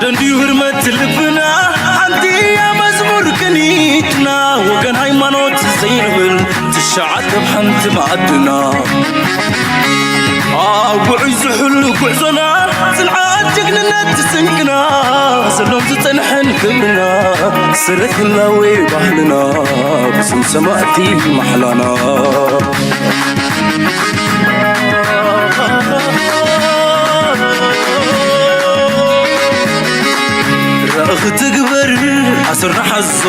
ደንድዩ ህርመት ልብና ሓንቲ እያ መዝሙር ቅኒትና፣ ወገን ሃይማኖት ዘይንብል ትሽዓተ ኣብ ሓንቲ ማዕድና። ኣብ ውዑይ ዝሕሉ ጉዕዞና ጽንዓት ጅግንነት ስንቅና፣ ዘሎን ዝጸንሐን ክብርና ስረት ህላዌ ባህልና ብስም ሰማእቲ ማሕላና። ራእኺ ትግበር ኣሰርና ሓዞ፣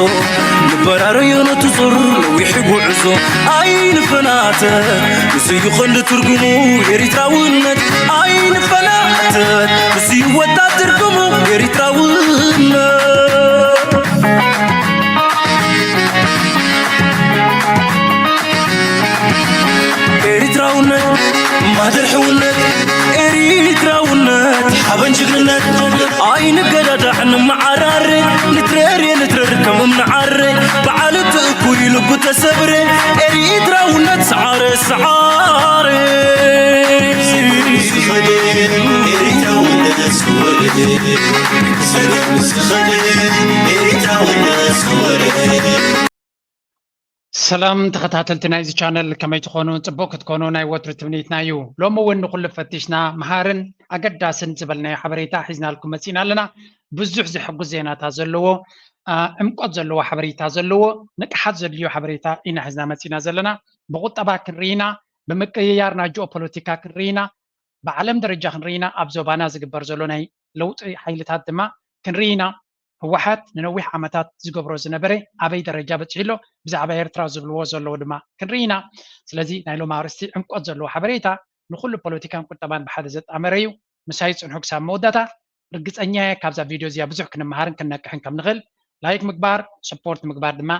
ንበራረዮ ነቲ ዞር ነዊሕ ጉዕዞ ኣይንፈናተ። ንሱ እዩ ቐንዲ ትርጉሙ ኤሪትራውነት ኣይንፈናተ። ንሱ እዩ ወጣት ትርጉሙ ኤሪትራውነት። ኤሪትራውነት ማህደር ሕውነት፣ ኤሪትራውነት ሓበን ጅግንነት ኣይንገዳዳዕ ንመዓራረ። ንትረር ንትረር ከም እምኒ ዓረ፣ በዓል እቲ እኩይ ልቡ ተሰብረ። ኤሪትራውነት ሰዓረ ሰዓረ። ኤሪትራውነት ዝኸደ፣ ኤሪትራውነት ዝኸደ። ሰላም ተኸታተልቲ ናይዚ ቻነል፣ ከመይ ትኾኑ? ጽቡቕ ክትኮኑ ናይ ወትሩ ትምኒትና እዩ። ሎሚ እውን ንኹሉ ፈቲሽና መሃርን ኣገዳስን ዝበልናዮ ሓበሬታ ሒዝናልኩም መጺና ኣለና። ብዙሕ ዘሐጉስ ዜናታት ዘለዎ፣ አ፣ ዕምቆት ዘለዎ ሓበሬታ ዘለዎ፣ ንቕሓት ዘድልዮ ሓበሬታ ኢና ሒዝና መጺና ዘለና። ብቁጠባ ክንርኢ ኢና፣ ብምቅይያር ናይ ጂኦፖለቲካ ክንርኢ ኢና፣ ብዓለም ደረጃ ክንርኢ ኢና፣ ኣብ ዞባና ዝግበር ዘሎ ናይ ለውጢ ሓይልታት ድማ ክንርኢ ኢና። ህወሓት ንነዊሕ ዓመታት ዝገብሮ ዝነበረ ኣበይ ደረጃ በፂሑ ኣሎ፣ ብዛዕባ ኤርትራ ዝብልዎ ዘለዉ ድማ ክንርኢ ኢና። ስለዚ ናይ ሎሚ ኣርእስቲ ዕምቆት ዘለዎ ሓበሬታ ንኹሉ ፖለቲካን ቁጠባን ብሓደ ዘጣመረ እዩ። ምሳይ ፅንሑ ክሳብ መወዳእታ። ርግፀኛ እየ ካብዛ ቪድዮ እዚኣ ብዙሕ ክንመሃርን ክንነቅሕን ከም ንኽእል ላይክ ምግባር፣ ሰፖርት ምግባር ድማ፣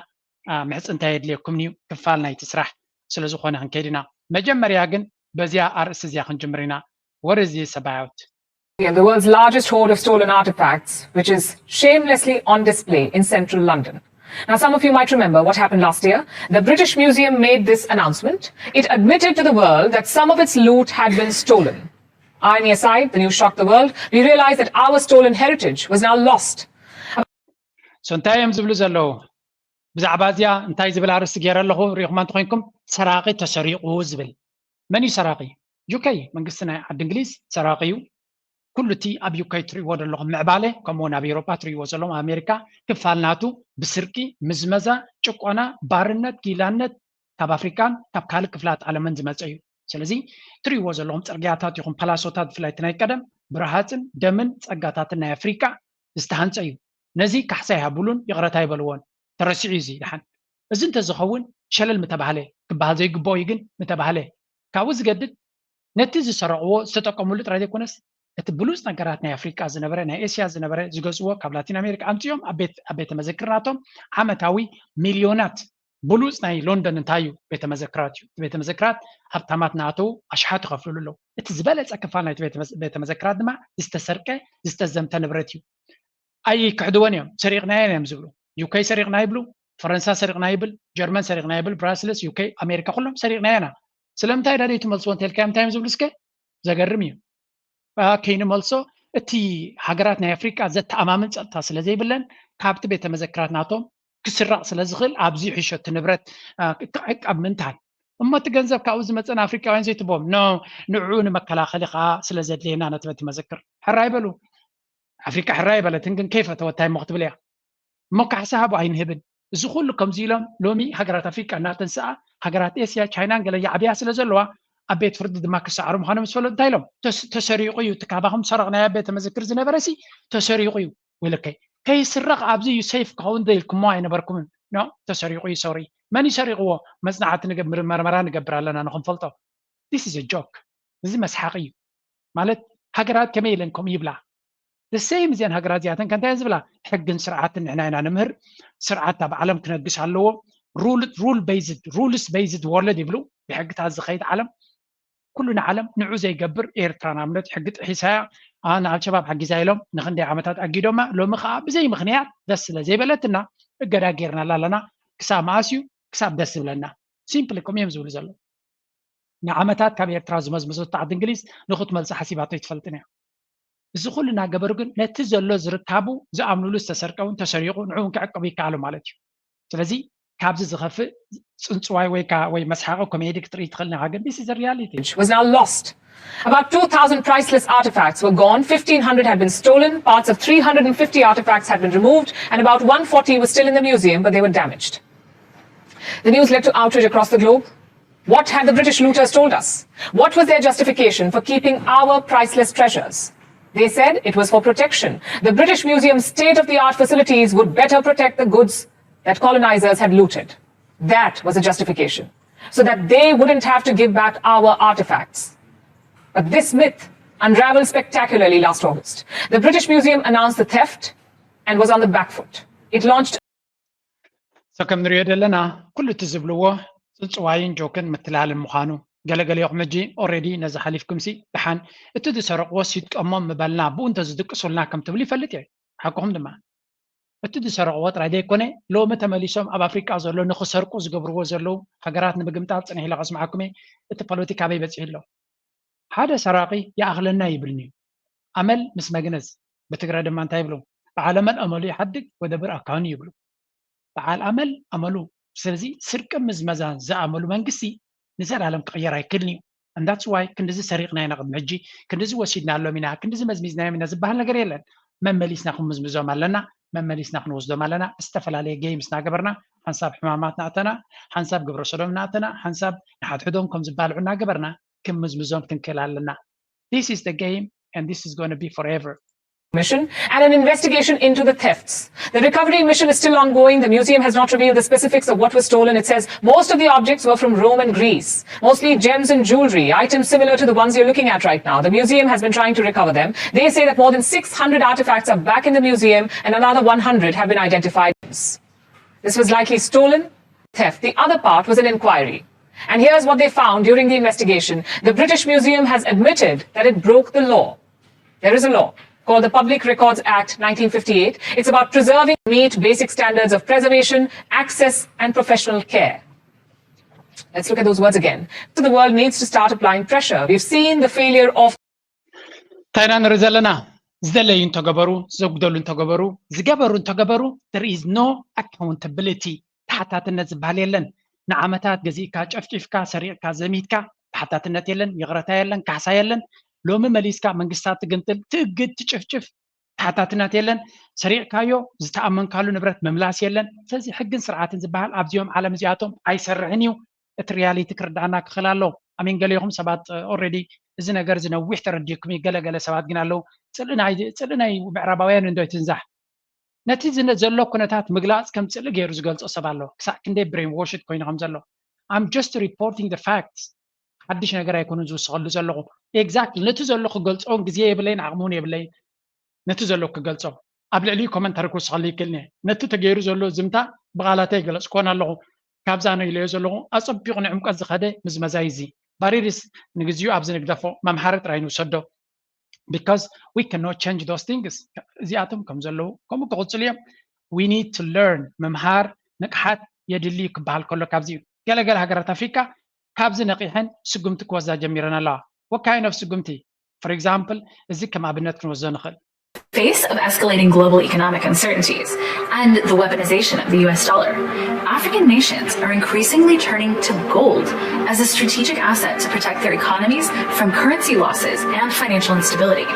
አ፣ ምሕፅንታ የድልየኩም እዩ። ክፋል ናይቲ ስራሕ ስለ ዝኾነ ክንከይድ ኢና። መጀመርያ ግን በዚኣ ኣርእስቲ እዚኣ ክንጅምር ኢና። What is this about? The world's largest hoard of stolen artifacts, which is shamelessly on display in central London. Now, some of you might remember what happened last year. The British Museum made this announcement. It admitted to the world that some of its loot had been stolen. Irony aside, the news shocked the world. We realized that our stolen heritage was now lost. So እንታይ እዮም ዝብሉ ዘለዉ? ብዛዕባ እዚኣ እንታይ ዝብል ኣርእስቲ ገይረ ኣለኹ? ሪኢኹማ እንተኾይንኩም፣ ሰራቒ ተሰሪቑ ዝብል። መን እዩ ሰራቒ? ዩ ኬ፣ መንግስቲ ናይ ዓዲ እንግሊዝ ሰራቒ እዩ። ኩሉ እቲ ኣብ ዩ ኬ ትርእይዎ ዘለኹም ምዕባለ፣ ከምኡ እውን ኣብ ኤውሮጳ ትርእይዎ ዘለኹም፣ ኣብ ኣሜሪካ ክፋል ናቱ ብስርቂ፣ ምዝመዛ፣ ጭቆና፣ ባርነት፣ ጊላነት ካብ ኣፍሪቃን ካብ ካልእ ክፍላት ዓለምን ዝመጸ እዩ። ስለዚ ትርእይዎ ዘለኹም ጽርግያታት ይኹን ፓላሶታት፣ ብፍላይ እቲ ናይ ቀደም ብረሃጽን ደምን ጸጋታትን ናይ ኣፍሪቃ ዝተሃንጸ እዩ። ነዚ ካሕሳ ይሃብሉን ይቕረታ ይበልዎን። ተረሲዑ እዩ እዚ ደሓን። እዚ እንተዝኸውን ሸለል ምተባህለ፣ ክበሃል ዘይግብኦ እዩ ግን ምተባህለ። ካብኡ ዝገድድ ነቲ ዝሰረቕዎ ዝተጠቀምሉ ጥራይ ዘይኮነስ እቲ ብሉጽ ነገራት ናይ ኣፍሪቃ ዝነበረ፣ ናይ ኤስያ ዝነበረ ዝገዝእዎ ካብ ላቲን ኣሜሪካ ኣምጺኦም ኣብ ቤት፣ ኣብ ቤተ መዘክር ናቶም ዓመታዊ ሚልዮናት። ብሉጽ ናይ ሎንደን እንታይ እዩ? ቤተ መዘክራት እዩ። እቲ ቤተ መዘክራት ሃብታማት እናኣተዉ ኣሽሓት ይኸፍልሉ ኣለዉ። እቲ ዝበለጸ ክፋል ናይቲ ቤተ መዝ-፣ ቤተ መዘክራት ድማ ዝተሰርቀ ዝተዘምተ ንብረት እዩ። ኣይክሕድዎን እዮም። ሰሪቕናዮ እዮም ዝብሉ። ዩ ኬ ሰሪቕና ይብሉ፣ ፈረንሳ ሰሪቕና ይብል፣ ጀርመን ሰሪቕና ይብል፣ ብራስልስ፣ ዩ ኬ፣ ኣሜሪካ ኩሎም ሰሪቕናዮ ኢና። ስለምንታይ ዳ ዘይትመልስዎ እንተልካዮም እንታይ እዮም ዝብሉ እስከ? ዘገርም እዩ። አ፣ ከይንመልሶ እቲ ሃገራት ናይ ኣፍሪቃ ዘተኣማምን ጸጥታ ስለ ዘይብለን ካብቲ ቤተ መዘክራት ናቶም ክስራቕ ስለ ዝኽእል ኣብዚ ይሕሾ እቲ ንብረት፣ አ፣ ክዕቀብ ምእንታን። እሞ እቲ ገንዘብ ካብኡ ዝመጸ ንኣፍሪቃውያን ዘይትቦም? ኖ፣ ንዕኡ ንመከላኸሊ ከኣ ስለ ዘድልየና ነቲ ቤተ መዘክር። ሕራይ በሉ። ኣፍሪቃ ሕራይ ኣይበለትን፣ ግን ከይፈተወታ እሞ ክትብል እያ። እሞ ካሕሳ ሃቡ ኣይንህብን። እዚ ኩሉ ከምዚ ኢሎም ሎሚ ሃገራት ኣፍሪቃ እናተንስኣ፣ ሃገራት ኤስያ፣ ቻይናን ገለ ይዓብያ ስለ ዘለዋ፣ ኣብ ቤት ፍርዲ ድማ ክሰዓሩ ምዃኖም ምስ ፈለጡ እንታይ ኢሎም? ተስ-፣ ተሰሪቑ እዩ፣ እቲ ካባኹም ዝሰረቕናዮ ቤተ መዘክር ዝነበረ ሲ ተሰሪቑ እዩ። ወይለከይ፣ ከይስረቕ ኣብዚ እዩ ሴፍ ክኸውን ኢልኩሞ ኣይነበርኩምን። ኖ፣ ተሰሪቑ እዩ፣ ሶሪ። መን እዩ ሰሪቕዎ? መጽናዕቲ ንገብር፣ መርመራ ንገብር ኣለና ንኽንፈልጦ። This is a joke። እዚ መስሓቂ እዩ። ማለት ሃገራት ከመይ ኢለን ከምኡ ይብላ? The same እዚኣን ሃገራት እዚኣተን ከ እንታይ እየን ዝብላ? ሕግን ስርዓትን ንሕና ኢና ንምህር። ስርዓት ኣብ ዓለም ክነግስ ኣለዎ። Rule፣ rule based፣ rules based world ይብሉ። ብሕግታት ዝኸይድ ዓለም። ኩሉ ንዓለም ንዑ ዘይገብር፣ ኤርትራ ንኣብነት ሕጊ ጥሒሳ እያ። ኣ፣ ንኣልሸባብ ሓጊዛ ኢሎም ንኽንደይ ዓመታት ኣጊዶማ። ሎሚ ኸኣ ብዘይ ምኽንያት ደስ ስለ ዘይበለትና እገዳ ጌርናላ ኣለና። ክሳብ መኣስ እዩ? ክሳብ ደስ ዝብለና። ሲምፕሊ ከምኡ እዮም ዝብሉ ዘለዉ። ንዓመታት ካብ ኤርትራ ዝመዝመዘቶ ዓዲ እንግሊዝ ንኽትመልሳ ሓሲባቶ ኣይትፈልጥን እያ። እዚ ኩሉ እናገበሩ ግን ነቲ ዘሎ ዝርካቡ ዝኣምኑሉ ዝተሰርቀ እውን ተሰሪቑ ንዕኡ እውን ክዕቅቡ ይከኣሉ ማለት እዩ። ስለዚ ካብዚ ዝኸፍእ ጽንጽዋይ ወይ ወይ መስሓቂ ኮሜዲ ክትርኢ ትኽእል ኢኻ፣ ግን this is a reality። Was now lost. About two thousand priceless artifacts were gone, fifteen hundred had been stolen, parts of three hundred fifty artifacts had been removed, and about one forty were still in the museum, but they were damaged. The news led to outrage across the globe. What had the British looters told us? What was their justification for keeping our priceless treasures? They said it was for protection. The British Museum's state of the art facilities would better protect the goods that colonizers had looted. That was the justification, so that they wouldn't have to give back our artifacts. But this myth unraveled spectacularly last August. The British Museum announced the theft and was on the back foot. It launched So ከም ንሪኦ ዘለና ኩሉ እቲ ዝብልዎ ጽንጽዋይን ጆክን ምትላልን ምዃኑ ገለገሊኹም ሕጂ already ነዚ ሓሊፍኩምሲ ደሓን እቲ ዝሰረቕዎ ሲጥቀሞም ምበልና ብኡ እንተዝድቅሱልና ከም ትብሉ ይፈልጥ እየ። ሓቅኹም ድማ እቲ ዝሰረቕዎ ጥራይ ዘይኮነ ሎሚ ተመሊሶም ኣብ ኣፍሪቃ ዘሎ ንኽሰርቁ ዝገብርዎ ዘለዉ ሃገራት ንምግምጣል ጽንሕ ኢለ ከስምዓኩም እየ። እቲ ፖለቲካ ኣበይ በጺሑ ኣሎ? ሓደ ሰራቒ ይኣኽለና ይብልኒ እዩ። ኣመል ምስ መግነዝ ብትግረ ድማ እንታይ ይብሉ? በዓል ኣመል ኣመሉ ይሓድግ ወደብር ኣካኑ ይብሉ። በዓል ኣመል ኣመሉ። ስለዚ ስርቂ ምዝመዛን ዝኣመሉ መንግስቲ ንዘላለም ክቕየር ኣይክልን እዩ። And that's why ክንድዚ ሰሪቕና ኢና ቅድሚ ሕጂ፣ ክንድዚ ወሲድናሎም ኢና፣ ክንድዚ መዝሚዝናዮም ኢና ዝበሃል ነገር የለን። መመሊስና ክንምዝምዞም ኣለና፣ መመሊስና ክንወስዶም ኣለና። ዝተፈላለየ games እናገበርና ሓንሳብ ሕማማት እናእተና፣ ሓንሳብ ግብረ ሰዶም እናእተና፣ ሓንሳብ ንሓድሕዶም ከም ዝባልዑ እናገበርና ክንምዝምዞም ክንክእል ኣለና። This is the game and this is going to be forever. Mission and an investigation into the thefts. The recovery mission is still ongoing. The museum has not revealed the specifics of what was stolen. It says most of the objects were from Rome and Greece, mostly gems and jewelry, items similar to the ones you're looking at right now. The museum has been trying to recover them. They say that more than six hundred artifacts are back in the museum and another one hundred have been identified. This was likely stolen, theft. The other part was an inquiry. And here's what they found during the investigation. The British Museum has admitted that it broke the law. There is a law called the Public Records Act nineteen fifty-eight. It's about preserving, meet basic standards of preservation, access, and professional care. Let's look at those words again. So the world needs to start applying pressure. We've seen the failure of እንታይ ኢና ንርኢ ዘለና? ዝደለዩ እንተገበሩ፣ ዘጉደሉ እንተገበሩ፣ ዝገበሩ እንተገበሩ፣ there is no accountability፣ ተሓታትነት ዝበሃል የለን። ንዓመታት ገዚእካ፣ ጨፍጪፍካ፣ ሰሪቕካ፣ ዘሚትካ፣ ተሓታትነት የለን፣ ይቕረታ የለን፣ ካሕሳ የለን። ሎሚ መሊስካ መንግስታት ትግንጥል፣ ትእግድ፣ ትጭፍጭፍ፣ ተሓታትነት የለን። ሰሪቕካዮ ዝተኣመንካሉ ንብረት ምምላስ የለን። ስለዚ ሕግን ስርዓትን ዝበሃል ኣብዚኦም ዓለም እዚኣቶም ኣይሰርሕን እዩ። እቲ reality ክርዳእና ክኽእል ኣለዎ። ኣሜን ገሌኹም ሰባት already እዚ ነገር እዚ ነዊሕ ተረዲእኩም እዩ። ገለገለ ሰባት ግን ኣለዉ ጽልኢ ናይ ምዕራባውያን እንዶ ትንዛሕ ነቲ ዘሎ ኩነታት ምግላጽ ከም ጽልኢ ገይሩ ዝገልጾ ሰብ ኣሎ። ክሳዕ ክንደይ brainwashed ኮይኑ ከም ዘሎ I'm just reporting the facts። ሓድሽ ነገር ኣይኮኑን ዝውስኸሉ ዘለኹ። Exactly ነቲ ዘሎ ክገልጾን ግዜ የብለይን ዓቕሚ እውን የብለይን። ነቲ ዘሎ ክገልጾ ኣብ ልዕሊኡ ኮመንታሪ ክውስኸሉ ይክእል እየ። ነቲ ተገይሩ ዘሎ ዝምታ ብቓላተይ ገለጽኩዎን ኣለኹ። ካብዛ ነው ኢለዮ ዘለኹ ኣጸቢቑ ንዕምቀት ዝኸደ ምዝመዛ እዩ እዚ። ባሪርስ ንግዚኡ ኣብዚ ንግደፎ መምሃሪ ጥራይ ንውሰዶ። Because we cannot change those things። እዚኣቶም ከም ዘለዉ ከምኡ ክቕጽሉ እዮም። We need to learn። ምምሃር ንቕሓት የድሊ እዩ ክበሃል ከሎ ካብዚ እዩ። ገለገለ ሃገራት ኣፍሪካ ካብዚ ነቒሐን ስጉምቲ ክወስዳ ጀሚረን ኣለዋ። What kind of ስጉምቲ? For example እዚ ከም ኣብነት ክንወስዶ ንኽእል። Face of escalating global economic uncertainties and the weaponization of the U S dollar, African nations are increasingly turning to gold as a strategic asset to protect their economies from currency losses and financial instability.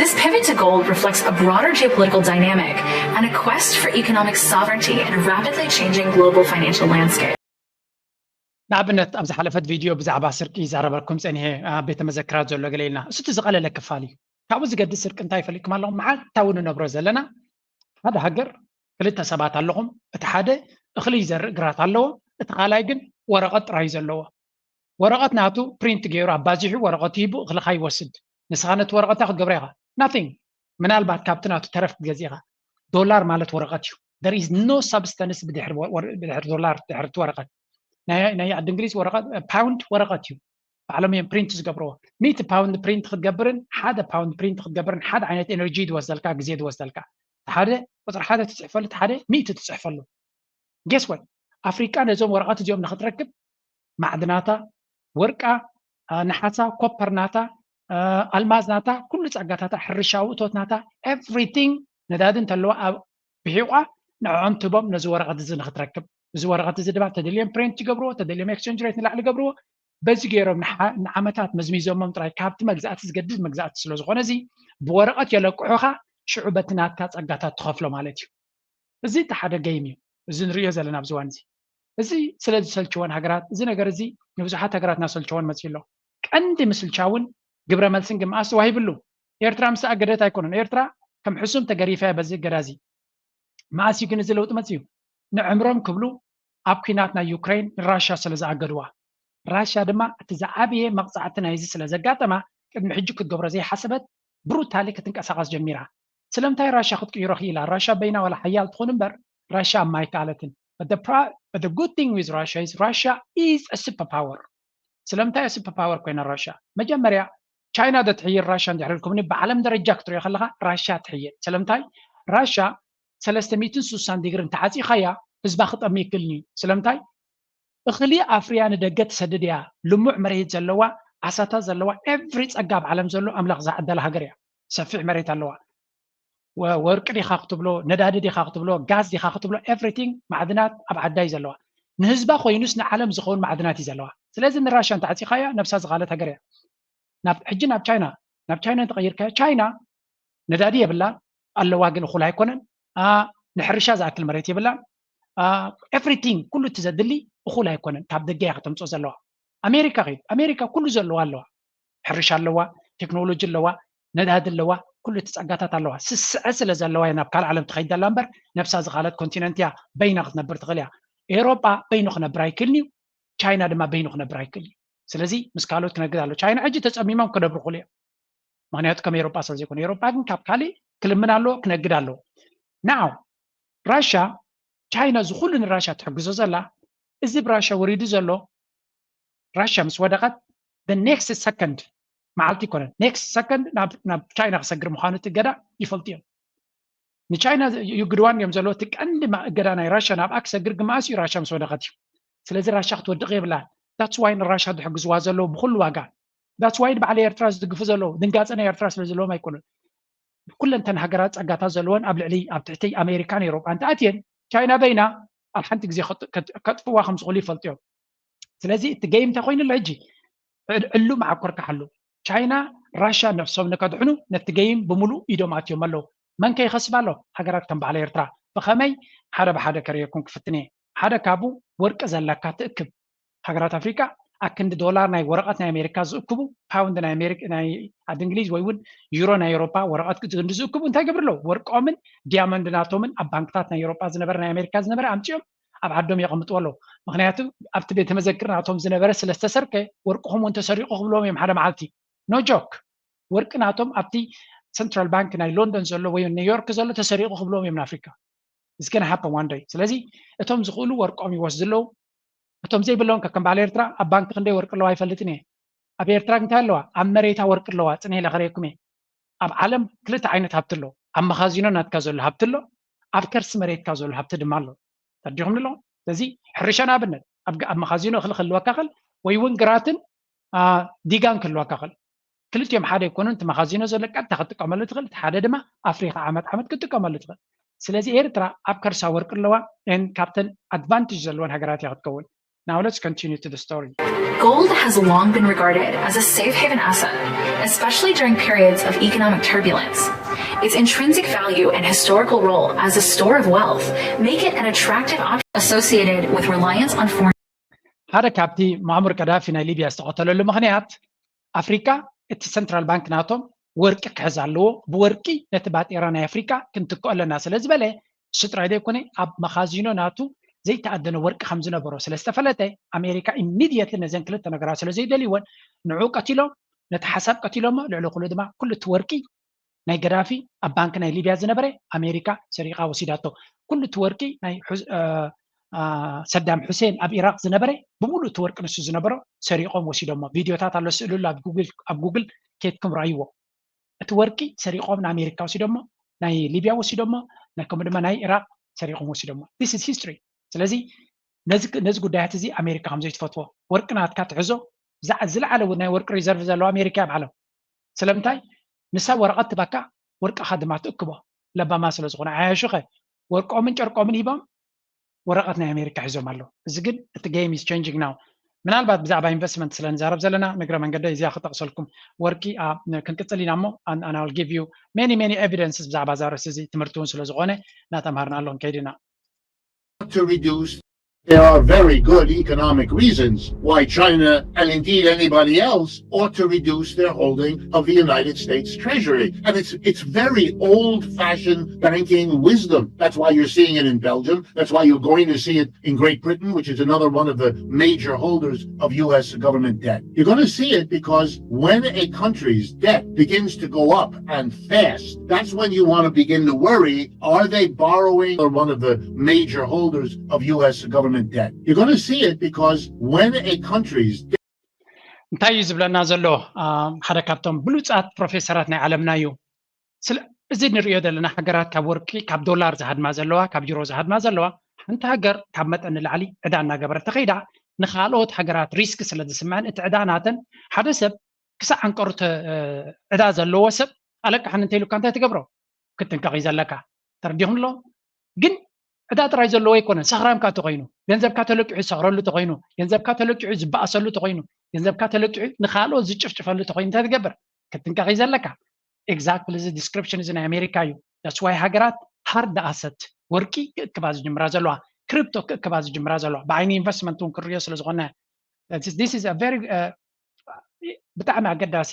This pivot to gold reflects a broader geopolitical dynamic and a quest for economic sovereignty in a rapidly changing global financial landscape. ንኣብነት ኣብ ዝሓለፈት ቪድዮ ብዛዕባ ስርቂ ይዛረበልኩም ፀኒሐ ኣብ ቤተ መዘክራት ዘሎ ገለ ኢልና እሱ እቲ ዝቐለለ ክፋል እዩ። ካብኡ ዝገድስ ስርቂ እንታይ ይፈልጥኩም ኣለኹም መዓልታዊ ንነብሮ ዘለና ሓደ ሃገር ክልተ ሰባት ኣለኹም። እቲ ሓደ እኽሊ ይዘርእ ግራት ኣለዎ። እቲ ካልኣይ ግን ወረቐት ጥራይ ዘለዎ። ወረቐት ናቱ ፕሪንት ገይሩ ኣባዚሑ ወረቐት ሂቡ እኽልኻ ይወስድ። ንስኻ ነቲ ወረቐት እንታይ ክትገብሮ ኢኻ? Nothing። ምናልባት ካብቲ ናቱ ተረፍ ክትገዝእ ኢኻ። ዶላር ማለት ወረቐት እዩ። There is no substance ብድሕሪ ዶላር ድሕርቲ ወረቐት። ናይ ዓዲ እንግሊዝ ወረቐት ፓውንድ ወረቐት እዩ። ባዕሎም እዮም ፕሪንት ዝገብርዎ። ሚእቲ ፓውንድ ፕሪንት ክትገብርን ሓደ ፓውንድ ፕሪንት ክትገብርን ሓደ ዓይነት ኤነርጂ ዝወስደልካ ግዜ ዝወስደልካ። ሓደ ቁፅሪ ሓደ ትፅሕፈሉ ሓደ ሚእቲ ትፅሕፈሉ። Guess what? ኣፍሪቃ ነዞም ወረቐት እዚኦም ንክትረክብ ማዕድናታ ወርቃ፣ ነሓሳ፣ ኮፐር ናታ ኣልማዝ ናታ፣ ኩሉ ጸጋታታ፣ ሕርሻዊ እቶት ናታ፣ everything፣ ነዳዲ እንተለዋ ኣብ ብሒቋ ንዕዖም ትቦም ነዚ ወረቐት እዚ ንክትረክብ። እዚ ወረቐት እዚ ድማ ተደልዮም ፕሪንት ይገብርዎ፣ ተደልዮም ኤክስቸንጅ ሬት ንላዕሊ ገብርዎ። በዚ ገይሮም ንዓመታት መዝሚዞሞም ጥራይ ካብቲ መግዛእቲ ዝገድድ መግዛእቲ ስለ ዝኾነ እዚ ብወረቐት የለቅሑኻ። ሽዑ በቲ ናትካ ጸጋታት ትኸፍሎ ማለት እዩ። እዚ እቲ ሓደ ገይም እዩ። እዚ ንሪኦ ዘለና ኣብዚ እዋን እዚ። እዚ ስለ ዝሰልችወን ሃገራት፣ እዚ ነገር እዚ ንብዙሓት ሃገራት እናሰልችወን መፅዩ ኣሎ። ቀንዲ ምስልቻውን ግብረ መልስን ግን መኣስ ተዋሂብሉ? ኤርትራ ምስ ኣገደት ኣይኮነን። ኤርትራ ከም ሕሱም ተገሪፋ እያ በዚ እገዳ እዚ። መኣስ እዩ ግን እዚ ለውጢ መፅዩ? ንዕምሮም ክብሉ ኣብ ኲናት ናይ ዩክሬን ንራሻ ስለ ዝኣገድዋ። ራሻ ድማ እቲ ዝዓበየ መቕፃዕቲ ናይዚ ስለ ዘጋጠማ ቅድሚ ሕጂ ክትገብሮ ዘይሓሰበት ብሩታሊ ክትንቀሳቐስ ጀሚራ። ስለምንታይ ራሻ ክትቅይሮ ክኢላ? ራሻ በይና ዋላ ሓያል ትኹን እምበር ራሻ ኣብ ማይ ከኣለትን። But the good thing with Russia is Russia is a super power። ስለምንታይ super power ኮይና ራሻ? መጀመርያ ቻይና ዶ ትሕይል ራሻ እንድሕር ኢልኩምኒ፣ ብዓለም ደረጃ ክትሪኦ ከለኻ ራሻ ትሕይል። ስለምንታይ? ራሻ ሰለስተ ሚእትን ስሳን ዲግሪ እንተዓፂኻያ ህዝባ ክጠሚ ይክእልኒ እዩ። ስለምንታይ? እኽሊ ኣፍርያ ንደገ ትሰድድ እያ። ልሙዕ መሬት ዘለዋ፣ ዓሳታት ዘለዋ፣ ኤቭሪ ጸጋ ኣብ ዓለም ዘሎ ኣምላኽ ዝዓደላ ሃገር እያ። ሰፊሕ መሬት ኣለዋ። ወርቂ ዲኻ ክትብሎ፣ ነዳዲ ዲኻ ክትብሎ፣ ጋዝ ዲኻ ክትብሎ፣ ኤቭሪቲንግ፣ ማዕድናት ኣብ ዓዳ እዩ ዘለዋ። ንህዝባ ኮይኑስ ንዓለም ዝኸውን ማዕድናት እዩ ዘለዋ። ስለዚ ንራሻ እንተዓፂኻያ ነብሳ ዝኻለት ሃገር እያ። ናብ ሕጂ ናብ ቻይና፣ ናብ ቻይና እንተቐይርካዮ፣ ቻይና ነዳዲ የብላን፣ ኣለዋ ግን እኹል ኣይኮነን። ንሕርሻ ዝኣክል መሬት የብላን። ኤቭሪቲንግ፣ ኩሉ እቲ ዘድሊ እኹል ኣይኮነን፣ ካብ ደገ እያ ከተምፅኦ ዘለዋ። ኣሜሪካ ከይድ፣ ኣሜሪካ ኩሉ ዘለዋ ኣለዋ። ሕርሻ ኣለዋ፣ ቴክኖሎጂ ኣለዋ፣ ነዳዲ ኣለዋ፣ ኩሉ እቲ ጸጋታት ኣለዋ። ስስዐ ስለ ዘለዋ እያ ናብ ካልእ ዓለም ትኸይድ ዘላ እምበር ነብሳ ዝኻለት ኮንቲነንት እያ። በይና ክትነብር ትኽእል እያ። ኤውሮጳ በይኑ ክነብር ኣይክእልን እዩ። ቻይና ድማ በይኑ ክነብር ኣይክእልን እዩ። ስለዚ ምስ ካልኦት ክነግድ ኣሎ። ቻይና ሕጂ ተጸሚሞም ክነብሩ ክእሉ እዮም። ምኽንያቱ ከም ኤውሮጳ ስለ ዘይኮነ። ኤውሮጳ ግን ካብ ካልእ ክልምን ኣለዎ፣ ክነግድ ኣለዎ። ናው ራሻ፣ ቻይና እዚ ኩሉ ንራሻ ትሕግዞ ዘላ፣ እዚ ብራሻ ወሪዱ ዘሎ፣ ራሻ ምስ ወደቐት the next second፣ መዓልቲ ይኮነን፣ ኔክስት ሰከንድ ናብ ቻይና ክሰግር ምዃኑ እቲ እገዳ ይፈልጡ እዮም። ንቻይና ይግድዋን እዮም ዘለዎ። እቲ ቀንዲ እገዳ ናይ ራሻ ናብኣ ክሰግር ግማእስ እዩ፣ ራሻ ምስ ወደቐት እዩ። ስለዚ ራሻ ክትወድቕ የብላን። that's why ንራሻ ዝሕግዝዋ ዘለዉ ብኩሉ ዋጋ። that's why ንባዕሊ ኤርትራ ዝድግፉ ዘለዉ፣ ድንጋፀ ናይ ኤርትራ ስለ ዘለዎም ኣይኮኑን። ኩለንተን ሃገራት ጸጋታት ዘለወን ኣብ ልዕሊ፣ ኣብ ትሕቲ ኣሜሪካን ኤውሮጳን ተኣትየን፣ ቻይና በይና ኣብ ሓንቲ ግዜ ከጥፍዋ ከም ዝኽእሉ ይፈልጡ እዮም። ስለዚ እቲ ገይም እንታይ ኮይኑ ኣሎ ሕጂ? ዕሉ መዓኮር ክሓሉ። ቻይና፣ ራሻ ነብሶም ንከድሕኑ ነቲ ገይም ብምሉእ ኢዶም ኣትዮም ኣለዉ። መን ከ ይኸስብ ኣሎ? ሃገራት ከም በዓል ኤርትራ። ብኸመይ? ሓደ ብሓደ ከርእየኩም ክፍትን እየ። ሓደ ካብኡ ወርቂ ዘለካ ትእክብ። ሃገራት ኣፍሪቃ ኣክንዲ ዶላር ናይ ወረቐት ናይ ኣሜሪካ ዝእክቡ፣ ፓውንድ ናይ ኣሜሪካ፣ ናይ ዓዲ እንግሊዝ ወይ እውን ዩሮ ናይ ኤውሮፓ ወረቐት ክንዲ ዝእክቡ እንታይ ገብሩ ኣለዉ? ወርቆምን ዲያመንድ ናቶምን ኣብ ባንክታት ናይ ኤውሮፓ ዝነበረ ናይ ኣሜሪካ ዝነበረ ኣምጺኦም ኣብ ዓዶም የቐምጥዎ ኣለዉ። ምኽንያቱ ኣብቲ ቤተ መዘክር ናቶም ዝነበረ ስለ ዝተሰርቀ ወርቅኹም እውን ተሰሪቑ ክብልዎም እዮም ሓደ መዓልቲ። ኖ ጆክ። ወርቂ ናቶም ኣብቲ ሰንትራል ባንክ ናይ ሎንዶን ዘሎ ወይ ኒውዮርክ ዘሎ ተሰሪቑ ክብልዎም እዮም ንኣፍሪካ። It's gonna happen one day። ስለዚ እቶም ዝኽእሉ ወርቆም ይወስዱ ኣለዉ። እቶም ዘይብሎም ከም በዓል ኤርትራ ኣብ ባንክ ክንደይ ወርቂ ኣለዋ ኣይፈልጥን እየ። ኣብ ኤርትራ እንታይ ኣለዋ? ኣብ መሬታ ወርቂ ኣለዋ። ጽንሕ ኢለ ከርእየኩም እየ። ኣብ ዓለም ክልተ ዓይነት ሃብቲ ኣሎ። ኣብ መኻዚኖ ናትካ ዘሎ ሃብቲ ኣሎ፣ ኣብ ከርሲ መሬትካ ዘሎ ሃብቲ ድማ ኣሎ። ተረዲኹም ኣሎ። ስለዚ ሕርሻ ንኣብነት ኣብ መኻዚኖ እኽሊ ክህልወካ ክእል ወይ እውን ግራትን ዲጋን ክህልወካ ክእል። ክልቲኦም ሓደ ኣይኮኑን። እቲ መኻዚኖ ዘሎ ቀጥታ ክትጥቀመሉ ትኽእል፣ እቲ ሓደ ድማ ኣፍሪኻ ዓመት ዓመት ክትጥቀመሉ ትኽእል። ስለዚ ኤርትራ ኣብ ከርሳ ወርቂ ኣለዋ፣ ካብተን ኣድቫንቴጅ ዘለወን ሃገራት እያ ክትከውን። Now let's continue to the story. Gold has long been regarded as a safe haven asset, especially during periods of economic turbulence. Its intrinsic value and historical role as a store of wealth make it an attractive option associated with reliance on foreign ሓደ ካብቲ ሙዓሙር ቀዳፊ ናይ ሊብያ ዝተቐተለሉ ምኽንያት ኣፍሪካ እቲ ሰንትራል ባንክ ናቶም ወርቂ ክሕዝ ኣለዎ፣ ብወርቂ ነቲ ባጤራ ናይ ኣፍሪካ ክንትክኦ ኣለና ስለ ዝበለ፣ እሱ ጥራይ ዘይኮነ ኣብ መኻዚኖ ናቱ ዘይተኣደነ ወርቂ ከም ዝነበሮ ስለ ዝተፈለጠ ኣሜሪካ ኢሚድየትሊ ነዘን ክልተ ነገራት ስለ ዘይደልይወን ንዑ ቀቲሎም፣ ነቲ ሓሳብ ቀቲሎሞ፣ ልዕሊ ኩሉ ድማ ኩሉ እቲ ወርቂ ናይ ገዳፊ ኣብ ባንክ ናይ ሊብያ ዝነበረ ኣሜሪካ ሰሪቓ ወሲዳቶ። ኩሉ እቲ ወርቂ ናይ ሰዳም ሑሴን ኣብ ኢራቅ ዝነበረ ብምሉእ እቲ ወርቂ ንሱ ዝነበሮ ሰሪቖም ወሲዶሞ። ቪድዮታት ኣሎ፣ ስእልሉ ኣብ ጉግል ኬድኩም ረኣይዎ። እቲ ወርቂ ሰሪቖም ንኣሜሪካ ወሲዶሞ፣ ናይ ሊብያ ወሲዶሞ፣ ከምኡ ድማ ናይ ኢራቅ ሰሪቖም ወሲዶሞ። This is history። ስለዚ ነዚ ጉዳያት እዚ ኣሜሪካ ከም ዘይትፈትዎ፣ ወርቂ ናትካ ትሕዞ፣ ዝለዓለ ናይ ወርቂ ሪዘርቭ ዘለዋ ኣሜሪካ እያ ኣብ ዓለም። ስለምንታይ? ንሳ ወረቐት ትበካ፣ ወርቅኻ ድማ ትእክቦ። ለባማ ስለ ዝኾነ፣ ዓያሹኸ ወርቆምን ጨርቆምን ሂቦም ወረቐት ናይ ኣሜሪካ ሒዞም ኣለዉ። እዚ ግን እቲ game is changing now። ምናልባት ብዛዕባ ኢንቨስትመንት ስለ ንዛረብ ዘለና፣ ንግረ መንገደይ እዚኣ ክጠቕሰልኩም። ወርቂ፣ አ፣ ክንቅጽል ኢና እሞ፣ and, and I'll give you many, many evidences ብዛዕባ እዛ ርእሲ እዚ፣ ትምህርቲ እውን ስለ ዝኾነ እናተምሃርና ኣሎ ክንከይድ ኢና። to reduce. There are very good economic reasons why China, and indeed anybody else, ought to reduce their holding of the United States Treasury. And it's, it's very old fashioned banking wisdom. That's why you're seeing it in Belgium. That's why you're going to see it in Great Britain, which is another one of the major holders of U S government debt. You're going to see it because when a country's debt begins to go up and fast, that's when you want to begin to worry, are they borrowing? Or one of the major holders of U S government debt. You're going to see it because when a country's እንታይ እዩ ዝብለና ዘሎ? ሓደ ካብቶም ብሉፃት ፕሮፌሰራት ናይ ዓለምና እዩ። ስለ እዚ ንሪኦ ዘለና ሃገራት ካብ ወርቂ፣ ካብ ዶላር ዝሃድማ ዘለዋ፣ ካብ ዩሮ ዝሃድማ ዘለዋ፣ ሓንቲ ሃገር ካብ መጠን ንላዕሊ ዕዳ እናገበረት ተኸይዳ፣ ንኻልኦት ሃገራት ሪስክ ስለ ዝስምዐን፣ እቲ ዕዳ ናተን፣ ሓደ ሰብ ክሳዕ ዓንቀሩ ዕዳ ዘለዎ ሰብ ኣለቃሕን እንተይሉካ እንታይ ትገብሮ? ክትጥንቀቕ እዩ ዘለካ። ተረዲኹም ኣሎ? ግን ዕዳ ጥራይ ዘለዎ ኣይኮነን። ሰኽራም ካ ተኾይኑ፣ ገንዘብካ ተለቂሑ ዝሰኽረሉ ተኾይኑ፣ ገንዘብካ ተለቂሑ ዝበኣሰሉ ተኾይኑ፣ ገንዘብካ ተለቂሑ ንኻልኦት ዝጭፍጭፈሉ ተኾይኑ እንታይ ትገብር? ክትጥንቀቕ እዩ ዘለካ። Exactly እዚ ዲስክሪፕሽን እዚ ናይ ኣሜሪካ እዩ። That's why ሃገራት ሃርድ ኣሰት ወርቂ ክእክባ ዝጅምራ ዘለዋ፣ ክሪፕቶ ክእክባ ዝጅምራ ዘለዋ፣ ብዓይኒ ኢንቨስትመንት እውን ክርእዮ ስለ ዝኾነ፣ this is a very ብጣዕሚ ኣገዳሲ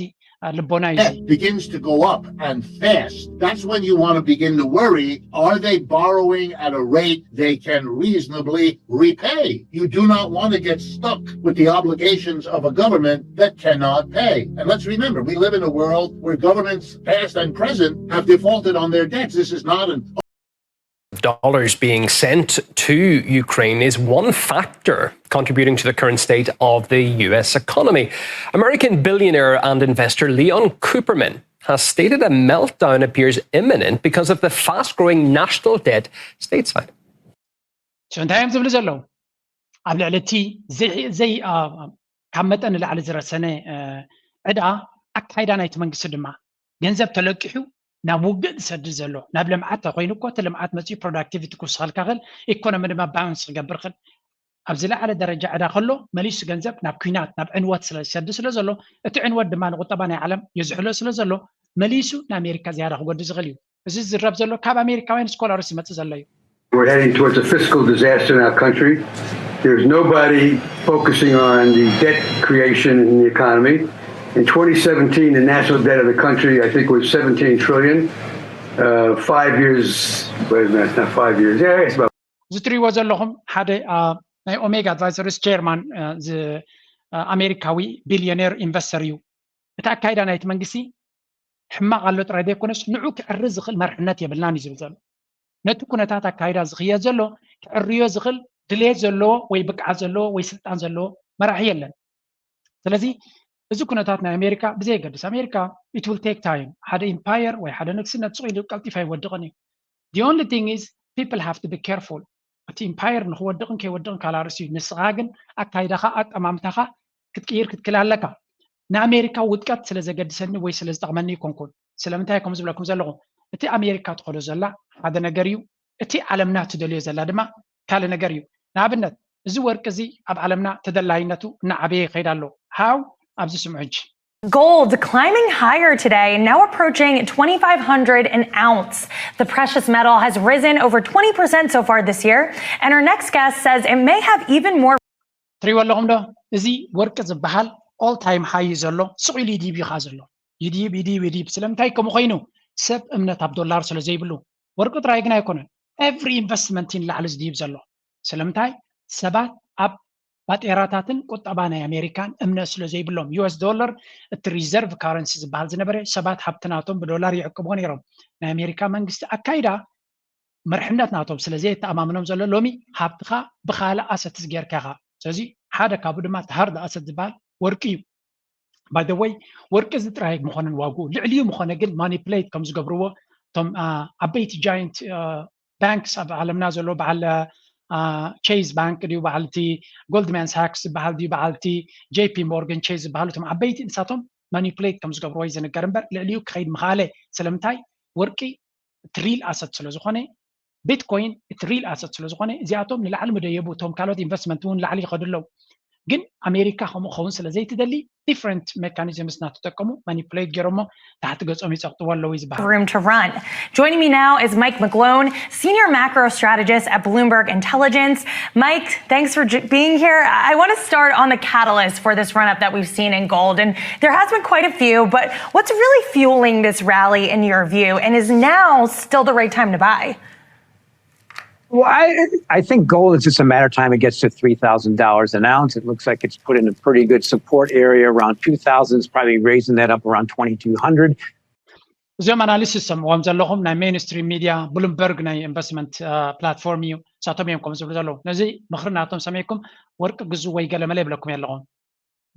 ልቦና እዩ። Begins to go up and fast. That's when you want to begin to worry, are they borrowing at a rate they can reasonably repay? You do not want to get stuck with the obligations of a government that cannot pay. And let's remember, we live in a world where governments, past and present, have defaulted on their debts. This is not an dollars being sent to Ukraine is one factor contributing to the current state of the U S economy. American billionaire and investor Leon Cooperman has stated a meltdown appears imminent because of the fast growing national debt stateside. So እንታይ እዮም ዝብሉ ዘለዉ? ኣብ ልዕሊ እቲ ዘይ ካብ መጠን ንላዕሊ ዝረሰነ ዕዳ ኣካይዳ ናይቲ መንግስቲ ድማ ገንዘብ ተለቂሑ ናብ ውግእ ዝሰድድ ዘሎ፣ ናብ ልምዓት ተኮይኑ እኮ እቲ ልምዓት መፅኡ ፕሮዳክቲቪቲ ክውስኸልካ ክእል፣ ኢኮኖሚ ድማ ባውንስ ክገብር ክእል። ኣብ ዝለዓለ ደረጃ ዕዳ ከሎ መሊሱ ገንዘብ ናብ ኩናት ናብ ዕንወት ስለ ዝሰድ ስለ ዘሎ፣ እቲ ዕንወት ድማ ንቁጠባ ናይ ዓለም የዝሕሎ ስለ ዘሎ መሊሱ ንኣሜሪካ ዝያዳ ክጎድ ዝኽእል እዩ። እዚ ዝረብ ዘሎ ካብ ኣሜሪካውያን ስኮላርስ ይመፅእ ዘሎ እዩ። We're heading towards a fiscal disaster in our country. There's nobody focusing on the debt creation in the economy. In twenty seventeen, the national debt of the country, I think, was seventeen trillion. Uh, five years, wait a minute, not five years. Yeah, it's about እዚ ትሪእዎ ዘለኹም ሓደ ናይ ኦሜጋ ኣድቫይዘርስ ቸርማን ኣሜሪካዊ ቢልዮኔር ኢንቨስተር እዩ። እቲ ኣካይዳ ናይቲ መንግስቲ ሕማቕ ኣሎ ጥራይ ዘይኮነስ ንዑ ክዕሪ ዝኽእል መርሕነት የብልናን እዩ ዝብል ዘሎ። ነቲ ኩነታት ኣካይዳ ዝኽየድ ዘሎ ክዕርዮ ዝኽእል ድሌት ዘለዎ ወይ ብቅዓት ዘለዎ ወይ ስልጣን ዘለዎ መራሒ የለን። ስለዚ እዚ ኩነታት ናይ ኣሜሪካ ብዘየገድስ ኣሜሪካ it will take time። ሓደ ኢምፓየር ወይ ሓደ ንግስነት ስቕ ኢሉ ቀልጢፉ ኣይወድቕን እዩ። The only thing is people have to be careful። እቲ ኢምፓየር ንክወድቕን ከይወድቕን ካልእ ኣርእስቲ እዩ። ንስኻ ግን ኣካይዳኻ ኣጠማምታኻ ክትቅይር ክትክእል ኣለካ። ንኣሜሪካ ውድቀት ስለ ዘገድሰኒ ወይ ስለ ዝጠቕመኒ ይኮንኩን። ስለምንታይ ከም ዝብለኩም ዘለኹ እቲ ኣሜሪካ ትኸዶ ዘላ ሓደ ነገር እዩ፣ እቲ ዓለምና ትደልዮ ዘላ ድማ ካልእ ነገር እዩ። ንኣብነት እዚ ወርቂ እዚ ኣብ ዓለምና ተደላይነቱ እናዓበየ ይኸይድ ኣሎ። ሃው ኣብዚ ስምዑ ሕጂ። Gold climbing higher today, now approaching twenty-five hundred an ounce. The precious metal has risen over twenty percent so far this year, and our next guest says it may have even more. ትሪእዎ ኣለኹም ዶ? እዚ ወርቂ ዝበሃል all time high እዩ ዘሎ። ስቕ ኢሉ ይድይብ እዩ ኸዓ ዘሎ። ይድይብ ይድይብ ይድይብ። ስለምንታይ ከምኡ ኮይኑ? ሰብ እምነት ኣብ ዶላር ስለ ዘይብሉ። ወርቂ ጥራይ ግን ኣይኮነን። Every investment እዩ ንላዕሊ ዝድይብ ዘሎ። ስለምንታይ? ሰባት ኣብ ባጤራታትን ቁጠባ ናይ ኣሜሪካን እምነት ስለ ዘይብሎም። ዩ ኤስ ዶላር እቲ ሪዘርቭ ካረንሲ ዝበሃል ዝነበረ ሰባት ሃብቲ ናቶም ብዶላር ይዕቅብዎ ነይሮም። ናይ ኣሜሪካ መንግስቲ ኣካይዳ መርሕነት ናቶም ስለ ዘየተኣማምኖም ዘሎ ሎሚ ሃብትኻ ብኻልእ ኣሰትስ ጌርካ ኢኻ። ስለዚ ሓደ ካብኡ ድማ እቲ ሃርድ ኣሰት ዝበሃል ወርቂ እዩ። By the way ወርቂ እዚ ጥራይ ምኾነን ዋግኡ ልዕሊኡ ምኾነ ግን ማኒፕሌት ከም ዝገብርዎ እቶም ዓበይቲ ጃይንት ባንክስ ኣብ ዓለምና ዘሎ በዓል ቼዝ ባንክ ድዩ በዓል እቲ ጎልድማን ሳክስ ዝበሃል ድዩ በዓል እቲ ጄ ፒ ሞርገን ቼዝ ዝበሃሉ እቶም ዓበይቲ ንሳቶም ማኒፕሌት ከም ዝገብርዎ እዩ ዝንገር እምበር ልዕሊኡ ክኸይድ ምኽኣለ። ስለምንታይ? ወርቂ እቲ ሪል ኣሰት ስለ ዝኾነ፣ ቢትኮይን እቲ ሪል ኣሰት ስለ ዝኾነ፣ እዚኣቶም ንላዕሊ ምደየቡ እቶም ካልኦት ኢንቨስትመንት እውን ላዕሊ ይኸዱ ኣለዉ። ግን ኣሜሪካ ከምኡ ክኸውን ስለ ዘይትደሊ ዲፍረንት ሜካኒዝምስ እናተጠቀሙ ማኒፕሌት ገይሮሞ ታሕቲ ገጾም ይጸቕጥዎ ኣለዉ እዩ ዝበሃል። Room to run. Joining me now is Mike McGlone, senior macro strategist at Bloomberg Intelligence. Mike, thanks for being here. I want to start on the catalyst for this run up that we've seen in gold. And there has been quite a few, but what's really fueling this rally in your view? And is now still the right time to buy? Well, I, I think gold is just a matter of time it gets to three thousand dollars an ounce. It looks like it's put in a pretty good support area around two thousand. It's probably raising that up around twenty-two hundred. እዚኦም ኣናሊሲስ ሰምዕዎም ዘለኹም ናይ ሜንስትሪም ሚድያ ብሉምበርግ ናይ ኢንቨስትመንት ፕላትፎርም እዩ። ንሳቶም እዮም ከም ዝብሉ ዘለዉ። ነዚ ምኽሪ ናቶም ሰሚዕኩም ወርቂ ግዙ ወይ ገለመለ ይብለኩም የለኹም።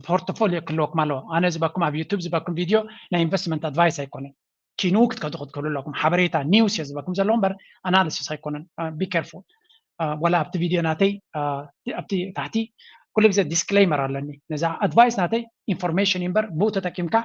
ፖርትፎሊዮ ክህልወኩም ኣለዎ። ኣነ ዝበኩም ኣብ ዩቱብ ዝበኩም ቪድዮ ናይ ኢንቨስትመንት ኣድቫይስ ኣይኮነን። ኪኑ ክትከዱ ክትክእሉ ኣለኩም። ሓበሬታ ኒውስ እየ ዝበኩም ዘለኹ እምበር ኣናሊሲስ ኣይኮነን። ቢ ኬርፉል። ዋላ ኣብቲ ቪድዮ ናተይ ኣብቲ ታሕቲ ኩሉ ግዜ ዲስክሌይመር ኣለኒ። ነዛ ኣድቫይስ ናተይ ኢንፎርሜሽን እምበር ብኡ ተጠቂምካ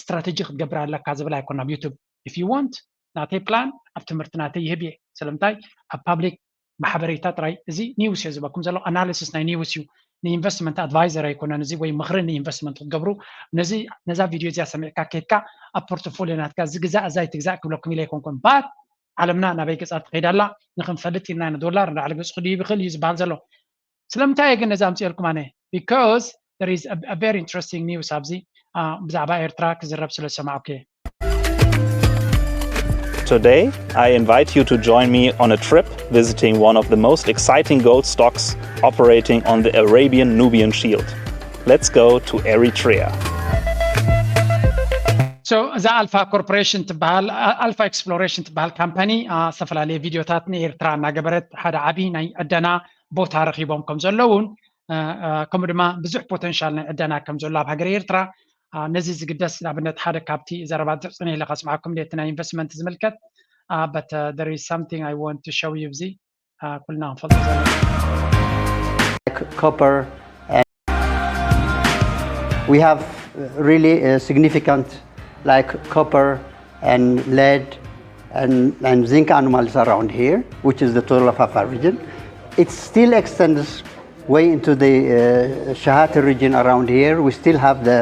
ስትራተጂ ክትገብር ኣለካ ዝብል ኣይኮን ኣብ ዩቱብ። ኢፍ ዩ ዋንት ናተይ ፕላን ኣብ ትምህርቲ ናተይ ይህብ እየ። ስለምንታይ ኣብ ፓብሊክ ብሓበሬታ ጥራይ። እዚ ኒውስ እየ ዝበኩም ዘለኹ ኣናሊሲስ ናይ ኒውስ እዩ። ንኢንቨስትመንት ኣድቫይዘር ኣይኮነን እዚ ወይ ምኽሪ ንኢንቨስትመንት ክትገብሩ። ነዚ ነዛ ቪድዮ እዚኣ ሰሚዕካ ከድካ ኣብ ፖርትፎሊዮ ናትካ ዝግዛእ እዛ ኣይትግዛእ ክብለኩም ኢለ ኣይኮንኩን። ባት ዓለምና ናበይ ገጻ ትኸይድ ኣላ ንክንፈልጥ ኢልና ንዶላር ንላዕሊ ገጽ ክድይብ ይኽእል እዩ ዝበሃል ዘሎ። ስለምንታይ እየ ግን ነዚ ኣምፅኤልኩም ኣነ? Because there is a, a very interesting news ኣብዚ ብዛዕባ ኤርትራ ክዝረብ ስለ ዝሰማዕኩ እየ። Today, I invite you to join me on a trip visiting one of the most exciting gold stocks operating on the Arabian Nubian Shield. Let's go to Eritrea. So እዛ ኣልፋ ኮርፖሬሽን ትበሃል ኣልፋ ኤክስፕሎሬሽን ትበሃል ካምፓኒ ዝተፈላለየ ቪድዮታት ንኤርትራ እናገበረት ሓደ ዓብዪ ናይ ዕደና ቦታ ረኺቦም ከም ዘለውን ከምኡ ድማ ብዙሕ ፖተንሻል ናይ ዕደና ከም ዘሎ ኣብ ሃገር ኤርትራ ነዚ ዝግደስ ንኣብነት ሓደ ካብቲ ዘረባ ብዙሕ ፅንሕ ኢለ ከስምዓኩም ነቲ ናይ ኢንቨስትመንት ዝምልከት but there is something I want to show you እዚ ኩልና ክንፈልጦ ዘለና copper and we have really a significant like copper and lead and, and zinc anomalies around here, which is the Tozolafafa region. It still extends way into the uh, Shahati region around here. We still have the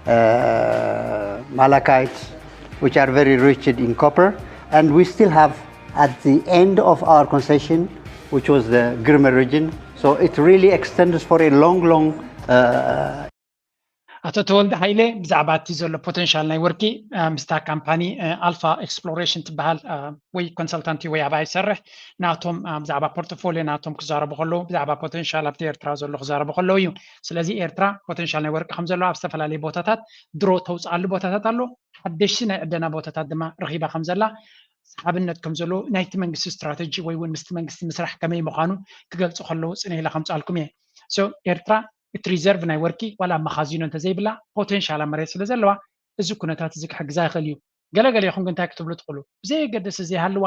uh, malachites, which are very rich in copper, and we still have at the end of our concession, which was the Girme region. So it really extends for a long, long uh, ኣቶ ተወልደ ሃይለ ብዛዕባ እቲ ዘሎ ፖቴንሻል ናይ ወርቂ ምስታ ካምፓኒ ኣልፋ ኤክስፕሎሬሽን ትበሃል ወይ ኮንሰልታንቲ ወይ ኣብኣ ይሰርሕ ናቶም ብዛዕባ ፖርትፎሊዮ ናቶም ክዛረቡ ከለዉ ብዛዕባ ፖቴንሻል ኣብቲ ኤርትራ ዘሎ ክዛረቡ ከለዉ እዩ። ስለዚ ኤርትራ ፖቴንሻል ናይ ወርቂ ከም ዘለዎ ኣብ ዝተፈላለዩ ቦታታት ድሮ ተውፅኣሉ ቦታታት ኣሎ። ሓደሽቲ ናይ ዕደና ቦታታት ድማ ረኺባ ከም ዘላ ሰሓብነት ከም ዘለዎ ናይቲ መንግስቲ ስትራተጂ ወይ እውን ምስቲ መንግስቲ ምስራሕ ከመይ ምዃኑ ክገልፁ ከለዉ ፅንሕ ኢለ ከምፅኣልኩም እየ። ኤርትራ እቲ ሪዘርቭ ናይ ወርቂ ዋላ ኣብ መኻዚኖ እንተዘይብላ ፖቴንሻል ኣብ መሬት ስለ ዘለዋ እዚ ኩነታት እዚ ክሕግዛ ይኽእል እዩ። ገለገለ ይኹን ግን እንታይ ክትብሉ ትኽእሉ? ብዘየገድስ ዘይሃልዋ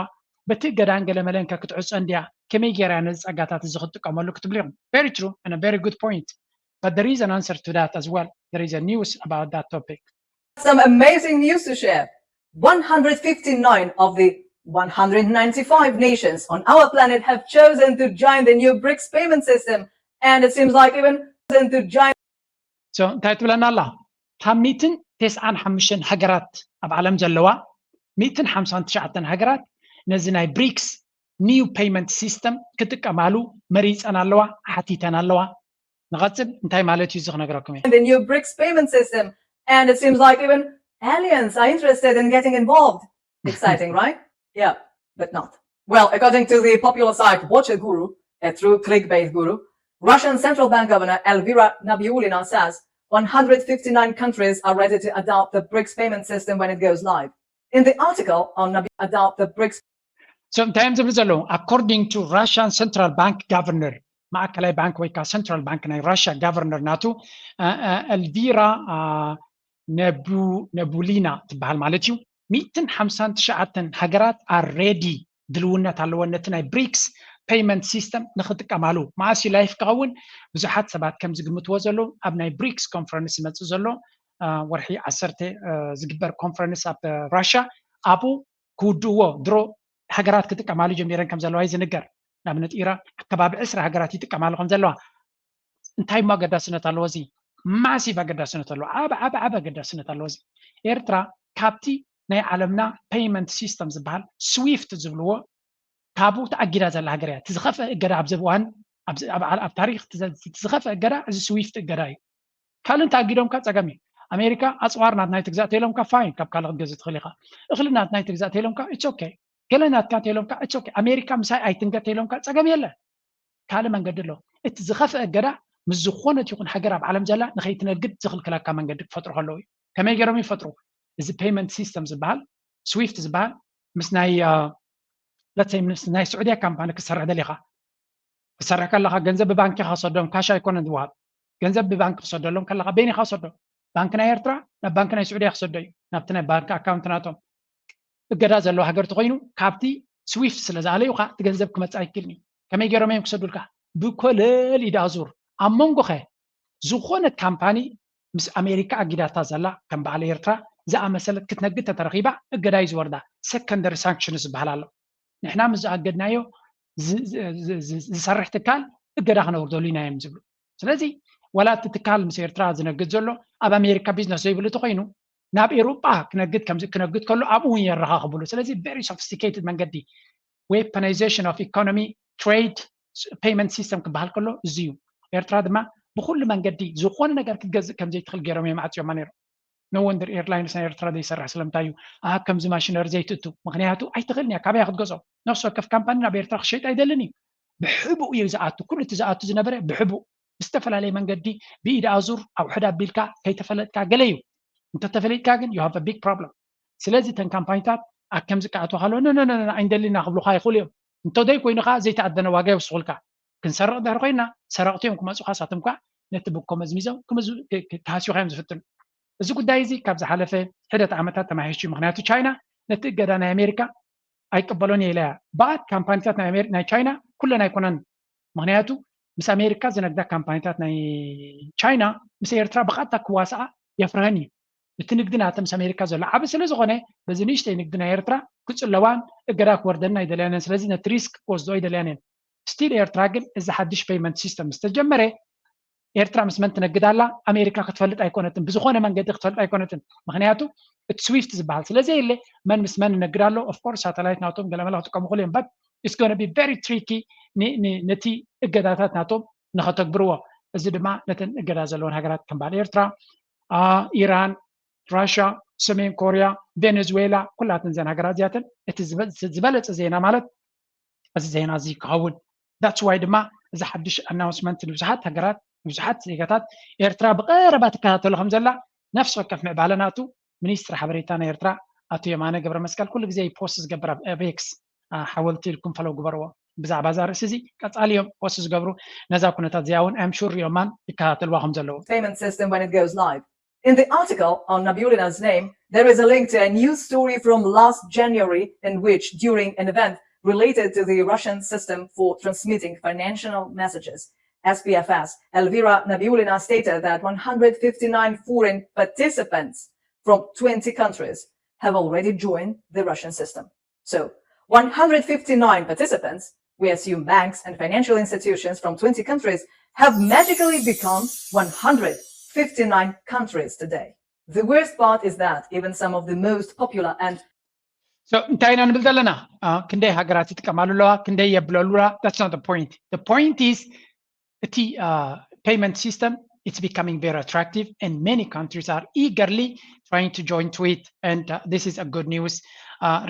በቲ እገዳን ገለመለን ከ ክትዕጾ እንድያ? ከመይ ገይራ ነዚ ጸጋታት እዚ ክትጥቀመሉ ክትብሉ ኢኹም። Very true and a very good point. But there is an answer to that as well. There is a news about that topic. Some amazing news to share. one hundred fifty-nine of the one hundred ninety-five nations on our planet have chosen to join the new BRICS payment system. And it seems like even to join So እንታይ ትብለና ኣላ? ካብ ሚትን ተስዓን ሓሙሽተን ሃገራት ኣብ ዓለም ዘለዋ ሚትን ሓምሳን ትሽዓተን ሃገራት ነዚ ናይ ብሪክስ ኒው ፔይመንት ሲስተም ክጥቀማሉ መሪፀን ኣለዋ፣ ሓቲተን ኣለዋ። ንቐፅል እንታይ ማለት እዩ እዚ ክነግረኩም እየ። the new BRICS payment system. And it seems like even aliens are interested in getting involved. Exciting, right? Yeah, but not. Well, according to the popular site Watcher Guru, a true clickbait guru, Russian Central Bank Governor Elvira Nabiullina says one hundred fifty-nine countries are ready to adopt the BRICS payment system when it goes live. In the article on Nabi adopt the BRICS So እንታይ እዮም ዝብሉ ዘለዉ? According to Russian Central Bank Governor ማእከላይ ባንክ ወይ ከዓ ሰንትራል ባንክ ናይ ራሽያ ጋቨርነር ናቱ ኤልቪራ ነቡሊና ትበሃል ማለት እዩ። ሚእትን ሓምሳን ትሽዓተን ሃገራት are ready ድልውነት ኣለወን ነቲ ናይ ብሪክስ ፔይመንት ሲስተም ንክጥቀማሉ። መኣስ እዩ ላይፍ ክኸውን? ብዙሓት ሰባት ከም ዝግምትዎ ዘለዉ ኣብ ናይ ብሪክስ ኮንፈረንስ ዝመፅእ ዘሎ ወርሒ ዓሰርተ ዝግበር ኮንፈረንስ ኣብ ራሽያ ኣብኡ ክውድእዎ ድሮ ሃገራት ክጥቀማሉ ጀሚረን ከም ዘለዋ እዩ ዝንገር። ንኣብነት ኢራን ኣከባቢ ዕስራ ሃገራት ይጥቀማሉ ከም ዘለዋ። እንታይ እሞ ኣገዳስነት ኣለዎ? እዚ ማሲቭ ኣገዳስነት ኣለዎ። ዓብ ዓብ ዓብ ኣገዳስነት ኣለዎ። እዚ ኤርትራ ካብቲ ናይ ዓለምና ፔይመንት ሲስተም ዝበሃል ስዊፍት ዝብልዎ ካብኡ ተኣጊዳ ዘላ ሃገር እያ። እቲ ዝኸፍአ እገዳ ኣብዚ እዋን ኣብ ታሪክ እቲ ዝኸፍአ እገዳ እዚ ስዊፍት እገዳ እዩ። ካልእ እንተኣጊዶምካ ፀገም እዩ። ኣሜሪካ ኣፅዋር ናትና ኣይትግዛእ ተኢሎምካ ፋይን፣ ካብ ካልእ ክትገዝእ ትኽእል ኢኻ። እኽሊ ናትና ኣይትግዛእ ተኢሎምካ ኢትስ ኦኬ። ገለ ናትካ ተኢሎምካ ኢትስ ኦኬ። ኣሜሪካ ምሳይ ኣይትንገድ ተኢሎምካ ፀገም የለ። ካልእ መንገዲ ኣሎ። እቲ ዝኸፍአ እገዳ ምስ ዝኾነት ይኹን ሃገር ኣብ ዓለም ዘላ ንኸይትነግድ ዝኽልክለካ መንገዲ ክፈጥሩ ከለዉ እዩ። ከመይ ገይሮም ይፈጥሩ? እዚ ፔይመንት ሲስተም ዝበሃል ስዊፍት ዝበሃል ምስ ናይ ለተይ ምስ ናይ ስዑድያ ካምፓኒ ክትሰርሕ ደሊኻ ክትሰርሕ ከለኻ ገንዘብ ብባንኪ ከሰዶም ካሽ ኣይኮነን ዝወሃብ። ገንዘብ ብባንኪ ክሰደሎም ከለኻ በይንኻ ሰዶ። ባንኪ ናይ ኤርትራ ናብ ባንኪ ናይ ስዑድያ ክሰዶ እዩ፣ ናብቲ ናይ ባንኪ ኣካውንት ናቶም። እገዳ ዘለዎ ሃገር ተኮይኑ ካብቲ ስዊፍት ስለ ዝኣለዩካ እቲ ገንዘብ ክመጽእ ኣይክእልን እዩ። ከመይ ገይሮም እዮም ክሰዱልካ? ብኮለል ኢድ ኣዙር። ኣብ መንጎኸ ዝኾነት ካምፓኒ ምስ ኣሜሪካ ኣጊዳታ ዘላ ከም በዓል ኤርትራ ዝኣመሰለት ክትነግድ ተተረኺባ እገዳ እዩ ዝወርዳ። ሰከንደሪ ሳንክሽንስ ዝበሃል ኣሎ። ንሕና ምስ ዝኣገድናዮ ዝሰርሕ ትካል እገዳ ክነውርደሉ ኢና እዮም ዝብሉ። ስለዚ ዋላ እቲ ትካል ምስ ኤርትራ ዝነግድ ዘሎ ኣብ ኣሜሪካ ቢዝነስ ዘይብሉ ተኮይኑ ናብ ኤውሮጳ ክነግድ ከምዚ ክነግድ ከሎ ኣብኡ እውን የረኻኽብሉ። ስለዚ ቨሪ ሶፊስቲኬትድ መንገዲ ዌፐናይዜሽን ኦፍ ኢኮኖሚ ትሬድ ፔይመንት ሲስተም ክበሃል ከሎ እዚ እዩ። ኤርትራ ድማ ብኩሉ መንገዲ ዝኾነ ነገር ክትገዝእ ከም ዘይትኽእል ገይሮም እዮም ዓፅዮማ ነይሮም። ኖ ወንደር ኤርላይንስ ናይ ኤርትራ ዘይሰርሕ ስለምንታይ እዩ? ኣብ ከምዚ ማሽነሪ ዘይትእቱ? ምክንያቱ ኣይትኽእልን እያ። ካበይ ክትገዝኦ? ነፍሲ ወከፍ ካምፓኒ ናብ ኤርትራ ክሸይጥ ኣይደልን እዩ። ብሕቡእ እዩ ዝኣቱ። ኩሉ እቲ ዝኣቱ ዝነበረ ብሕቡእ ብዝተፈላለየ መንገዲ ብኢድ ኣዙር ኣብ ውሕድ ኣቢልካ ከይተፈለጥካ ገለ እዩ። እንተተፈሊጥካ ግን you have a big problem። ስለዚ እተን ካምፓኒታት ኣብ ከምዚ ክኣትዋ ከለዎ ኖ ኖ ኖ ኣይንደሊና ክብሉካ ይኽእሉ እዮም። እንተደይ ኮይኑ ከዓ ዘይተኣደነ ዋጋ ይወስኹልካ። ክንሰርቕ ድሕሪ ኮይና ሰረቕቲ እዮም ክመፁኻ፣ ሳቶም ከዓ ነቲ ብኮ መዝሚዞም ክሃስዩኻ እዮም ዝፍትኑ። እዚ ጉዳይ እዚ ካብ ዝሓለፈ ሒደት ዓመታት ተማሒሹ እዩ። ምክንያቱ ቻይና ነቲ እገዳ ናይ ኣሜሪካ ኣይቀበሎን እየ ኢላ እያ። ባኣት ካምፓኒታት ናይ ቻይና ኩለን ኣይኮነን። ምክንያቱ ምስ ኣሜሪካ ዝነግዳ ካምፓኒታት ናይ ቻይና ምስ ኤርትራ ብቐጥታ ክዋስኣ የፍርሀን እዩ። እቲ ንግዲ ናተ ምስ ኣሜሪካ ዘሎ ዓቢ ስለ ዝኾነ በዚ ንእሽተይ ንግዲ ናይ ኤርትራ ክጽለዋን እገዳ ክወርደን ኣይደልያንን። ስለዚ ነቲ ሪስክ ክወስዶ ኣይደልያንን። ስቲል ኤርትራ ግን እዚ ሓድሽ ፔይመንት ሲስተም ምስ ተጀመረ ኤርትራ ምስ መን ትነግድ ኣላ ኣሜሪካ ክትፈልጥ ኣይኮነትን። ብዝኾነ መንገዲ ክትፈልጥ ኣይኮነትን። ምክንያቱ እቲ ስዊፍት ዝበሃል ስለ ዘየለ መን ምስ መን ይነግድ ኣሎ። ኦፍኮርስ ሳተላይት ናቶም ገለመለ ክጥቀሙ ክእሉ እዮም። በት ኢትስ ጎነ ቢ ቨሪ ትሪኪ ነቲ እገዳታት ናቶም ንኸተግብርዎ። እዚ ድማ ነተን እገዳ ዘለወን ሃገራት ከም በዓል ኤርትራ፣ ኢራን፣ ራሽያ፣ ሰሜን ኮርያ፣ ቬኔዙዌላ ኩላተን እዘን ሃገራት እዚኣተን እቲ ዝበለፀ ዜና ማለት እዚ ዜና እዚ ክኸውን that's why ድማ እዚ ሓድሽ ኣናውንስመንት ንብዙሓት ሃገራት ንብዙሓት ዜጋታት ኤርትራ ብቐረባ ትከታተሎ ከም ዘላ ነፍሲ ወከፍ ምዕባለ ናቱ ሚኒስትሪ ሓበሬታ ናይ ኤርትራ ኣቶ የማነ ገብረ መስቀል ኩሉ ግዜ ፖስት ዝገብር ኣብ ኤክስ ሓወልቲ ኢልኩም ፈለው ግበርዎ። ብዛዕባ እዛ ርእሲ እዚ ቀጻሊ እዮም ፖስት ዝገብሩ። ነዛ ኩነታት እዚኣ እውን ኣም ሹር ሪኦማን ይከታተልዋ ከም ዘለዉ። Payment system when it goes live. In the article on Nabiullina's name, there is a link to a news story from last January in which, during an event related to the Russian system for transmitting financial messages, S P F S, Elvira Nabiullina stated that one hundred fifty-nine foreign participants from twenty countries have already joined the Russian system. So, one hundred fifty-nine participants, we assume banks and financial institutions from twenty countries, have magically become one hundred fifty-nine countries today. The worst part is that even some of the most popular and So እንታይ ኢና ንብል ዘለና? ክንደይ ሃገራት ይጥቀማሉ ኣለዋ፣ ክንደይ የብለሉ ኣለዋ? That's not the point. The point is እቲ payment system it's becoming very attractive and many countries are eagerly trying to join to it and this is a good news.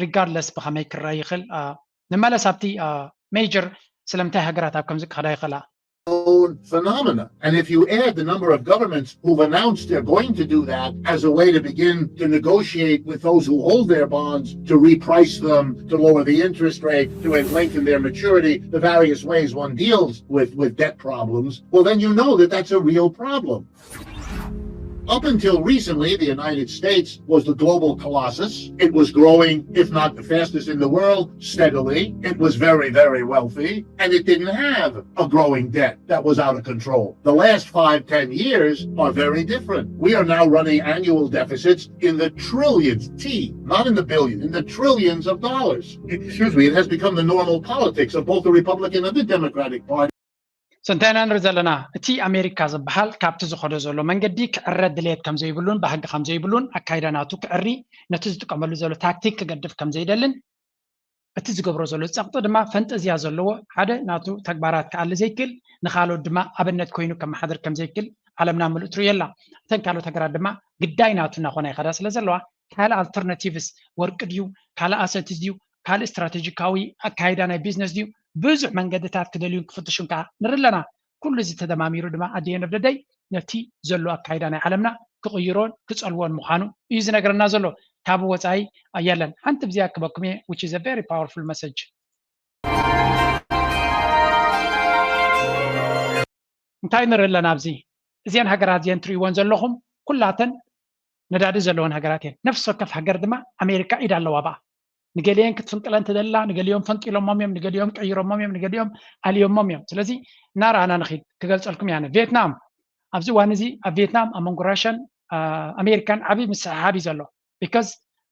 Regardless ብኸመይ ክረኣ ይኽእል። ንመለስ ኣብቲ ሜጀር ስለምንታይ ሃገራት ኣብ ከምዚ ክኸዳ ይኽእላ። Phenomena. And if you add the number of governments who've announced they're going to do that as a way to begin to negotiate with those who hold their bonds to reprice them, to lower the interest rate, to lengthen their maturity, the various ways one deals with, with debt problems, well, then you know that that's a real problem. Up until recently, the United States was the global colossus. It was growing, if not the fastest in the world, steadily. It was very, very wealthy, and it didn't have a growing debt that was out of control. The last five, ten years are very different. We are now running annual deficits in the trillions, T, not in the billions, in the trillions of dollars. Excuse me, it has become the normal politics of both the Republican and the Democratic Party. So እንታይ ኢና ንርኢ ዘለና? እቲ ኣሜሪካ ዝበሃል ካብቲ ዝኸዶ ዘሎ መንገዲ ክዕረ ድሌት ከም ዘይብሉን ባህጊ ከም ዘይብሉን ኣካይዳ ናቱ ክዕሪ ነቲ ዝጥቀመሉ ዘሎ ታክቲክ ክገድፍ ከም ዘይደልን እቲ ዝገብሮ ዘሎ ጸቕጢ ድማ ፈንጠዝያ ዘለዎ ሓደ ናቱ ተግባራት ክኣሊ ዘይክእል ንኻልኦት ድማ ኣብነት ኮይኑ ከመሓድር ከም ዘይክእል ዓለምና ምሉእ ትርእዮ ኣላ። እተን ካልኦት ሃገራት ድማ ግዳይ ናቱ እናኾና ይኸዳ ስለ ዘለዋ ካልእ alternatives ወርቂ ድዩ ካልእ assets ድዩ ካልእ ስትራቴጂካዊ ኣካይዳ ናይ ቢዝነስ ድዩ ብዙሕ መንገድታት ክደልዩን ክፍትሹን ከዓ ንርኢ ኣለና። ኩሉ እዚ ተደማሚሩ ድማ ኣደየን ደደይ ነቲ ዘሎ ኣካይዳ ናይ ዓለምና ክቕይሮን ክጸልዎን ምዃኑ እዩ ዝነግረና ዘሎ። ካብ ወፃኢ ኣየለን ሓንቲ ብዚኣ ክበኩም እየ which is a very powerful message። እንታይ ንርኢ ኣለና ኣብዚ? እዚአን ሃገራት እዚአን ትርእይዎን ዘለኹም ኩላተን ነዳዲ ዘለወን ሃገራት እየን። ነፍሲ ወከፍ ሃገር ድማ ኣሜሪካ ኢድ ኣለዋ ብኣ። ንገሊአን ክትፍንቅለን ትደላ፣ ንገሊኦም ፈንቂሎሞም እዮም፣ ንገሊኦም ቀይሮሞም እዮም፣ ንገሊኦም ኣልዮሞም እዮም። ስለዚ እናረኣና ንኺድ። ክገልጸልኩም እያ ቪየትናም። ኣብዚ እዋን እዚ ኣብ ቪየትናም ኣብ መንጎ ራሽያን ኣሜሪካን ዓብዪ ምስሕሓብ እዩ ዘሎ። ቢካዝ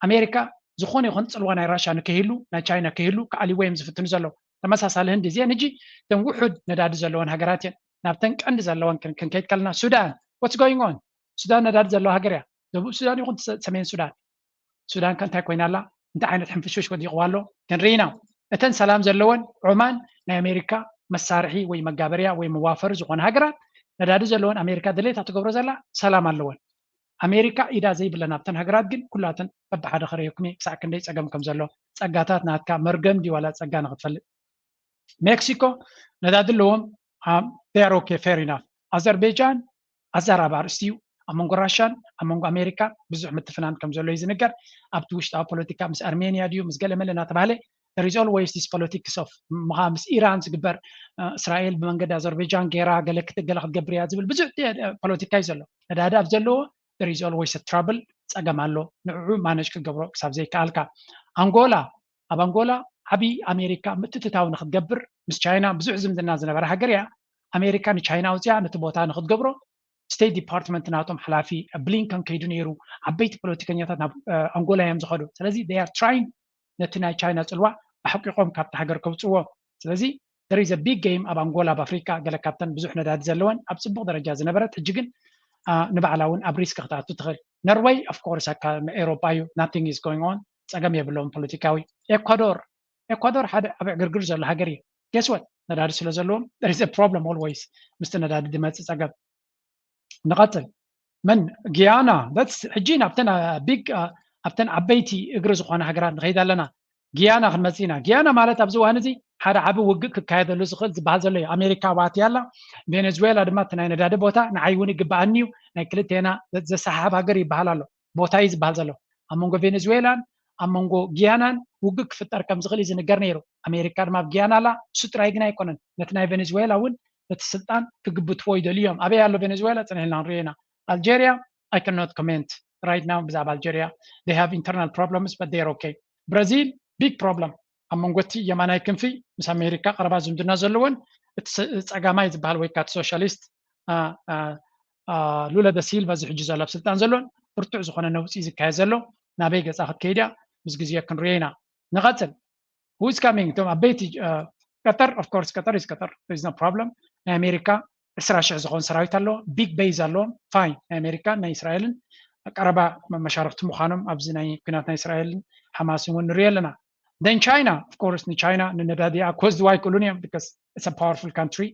ኣሜሪካ ዝኾነ ይኹን ፅልዋ ናይ ራሽያ ንከይህሉ ናይ ቻይና ከይህሉ ክኣልይዎ እዮም ዝፍትኑ ዘለዉ። ተመሳሳሊ ህንዲ እዚአን ሕጂ እተን ውሑድ ነዳዲ ዘለወን ሃገራት እየን። ናብተን ቀንዲ ዘለወን ክንከይድ ከለና ሱዳን what's going on? ሱዳን ነዳዲ ዘለዋ ሃገር እያ። ደቡብ ሱዳን ይኹን ሰሜን ሱዳን ሱዳን ከ እንታይ ኮይና ኣላ? እንታይ ዓይነት ሕንፍሽፍሽ ወዲቕዋ ኣሎ? ክንርኢ ኢና። እተን ሰላም ዘለወን ዑማን ናይ ኣሜሪካ መሳርሒ ወይ መጋበርያ ወይ መዋፈሪ ዝኾነ ሃገራት ነዳዲ ዘለወን ኣሜሪካ ድሌታ ትገብሮ ዘላ ሰላም ኣለወን። ኣሜሪካ ኢዳ ዘይብለን ኣብተን ሃገራት ግን ኩላተን በብሓደ ከርእየኩም እየ ክሳዕ ክንደይ ፀገም ከም ዘሎ። ፀጋታት ናትካ መርገም ድዩ ዋላ ፀጋ ንክትፈልጥ። ሜክሲኮ ነዳዲ ኣለዎም። ኦኬ ፌር ኢናፍ። ኣዘርቤጃን ኣዘራርባ ኣርእስቲ እዩ። ኣብ መንጎ ራሽያን ኣብ መንጎ ኣሜሪካ ብዙሕ ምትፍናን ከም ዘሎ እዩ ዝንገር። ኣብቲ ውሽጣዊ ፖለቲካ ምስ ኣርሜንያ ድዩ ምስ ገለመለ እናተባህለ there is always this politics of ምኻ ምስ ኢራን ዝግበር እስራኤል ብመንገዲ ኣዘርቤጃን ገይራ ገለ ክትገለ ክትገብር እያ ዝብል ብዙሕ ፖለቲካ እዩ ዘሎ። ነዳዲ ኣብ ዘለዎ there is always trouble ፀገም ኣሎ። ንዕዑ ማነጅ ክገብሮ ክሳብ ዘይከኣልካ። ኣንጎላ ኣብ ኣንጎላ ዓብዪ ኣሜሪካ ምትእትታው ንክትገብር ምስ ቻይና ብዙሕ ዝምድና ዝነበረ ሃገር እያ። ኣሜሪካ ንቻይና ኣውፅያ ነቲ ቦታ ንክትገብሮ ስቴት ዲፓርትመንት ናቶም ሓላፊ ብሊንከን ከይዱ ነይሩ። ዓበይቲ ፖለቲከኛታት ናብ ኣንጎላ እዮም ዝኸዱ። ስለዚ they are trying ነቲ ናይ ቻይና ፅልዋ ኣሕቂቖም ካብቲ ሃገር ከውፅዎ። ስለዚ there is a big game ኣብ ኣንጎላ ኣብ ኣፍሪካ ገለ ካብተን ብዙሕ ነዳዲ ዘለወን ኣብ ፅቡቅ ደረጃ ዝነበረት ሕጂ ግን ንባዕላ እውን ኣብ ሪስክ ክትኣቱ ትኽእል። ነርወይ of course ኣካ ኤሮፓ እዩ nothing is going on ፀገም የብለውን ፖለቲካዊ። ኤኳዶር ኤኳዶር ሓደ ኣብ ዕግርግር ዘሎ ሃገር እዩ። Guess what ነዳዲ ስለ ዘለዎም there is a problem always ምስቲ ነዳዲ ዝመፅእ ፀገም። ንቐፅል መን ጊያና that's ሕጂ ናብተን ቢግ ኣብተን ዓበይቲ እግሪ ዝኾነ ሃገራት ንኸይድ ኣለና። ጊያና ክንመፅእ ኢና። ጊያና ማለት ኣብዚ እዋን እዚ ሓደ ዓቢ ውግእ ክካየደሉ ዝኽእል ዝበሃል ዘሎ እዩ። ኣሜሪካ ኣብኣ ኣትያ ኣላ። ቬኔዙዌላ ድማ እቲ ናይ ነዳዲ ቦታ ንዓይ እውን ይግበኣኒ እዩ ናይ ክልቴና ዘሰሓሕብ ሃገር ይበሃል ኣሎ። ቦታ እዩ ዝበሃል ዘሎ ኣብ መንጎ ቬኔዙዌላን ኣብ መንጎ ጊያናን ውግእ ክፍጠር ከም ዝኽእል እዩ ዝንገር ነይሩ። ኣሜሪካ ድማ ኣብ ጊያና ኣላ። እሱ ጥራይ ግን ኣይኮነን ነቲ ናይ ቬኔዙዌላ እውን ነቲ ስልጣን ክግብትዎ ይደልዩ እዮም። ኣበይ ኣሎ ቬኔዙዌላ ፅንሕ ኢልና ክንሪኦ ኢና። ኣልጀሪያ I cannot comment right now ብዛዕባ ኣልጀሪያ they have internal problems but they are okay። ብራዚል big problem ኣብ መንጎ እቲ የማናይ ክንፊ ምስ ኣሜሪካ ቀረባ ዝምድና ዘለዎን እቲ ፀጋማይ ዝበሃል ወይ ከዓ እቲ ሶሻሊስት ሉለ ደ ሲልቫ እዚ ሕጂ ዘሎ ኣብ ስልጣን ዘሎን ብርቱዕ ዝኾነ ነውፂ ዝካየድ ዘሎ ናበይ ገፃ ክትከይድ እያ ምስ ግዜ ክንሪኦ ኢና። ንቐፅል who is coming እቶም ዓበይቲ ቀጠር of course ቀጠር is ቀጠር there is no problem። ናይ ኣሜሪካ ዕስራ ሽሕ ዝኾን ሰራዊት ኣለዎ። ቢግ ቤዝ ኣለዎም። ፋይን ናይ ኣሜሪካን ናይ እስራኤልን ቀረባ መሻርክቲ ምዃኖም ኣብዚ ናይ ኩናት ናይ እስራኤልን ሓማስን እውን ንሪኦ ኣለና። Then China of course ንቻይና ንነዳዲኣ ክወስድዋ ኣይክእሉን እዮም because it's a powerful country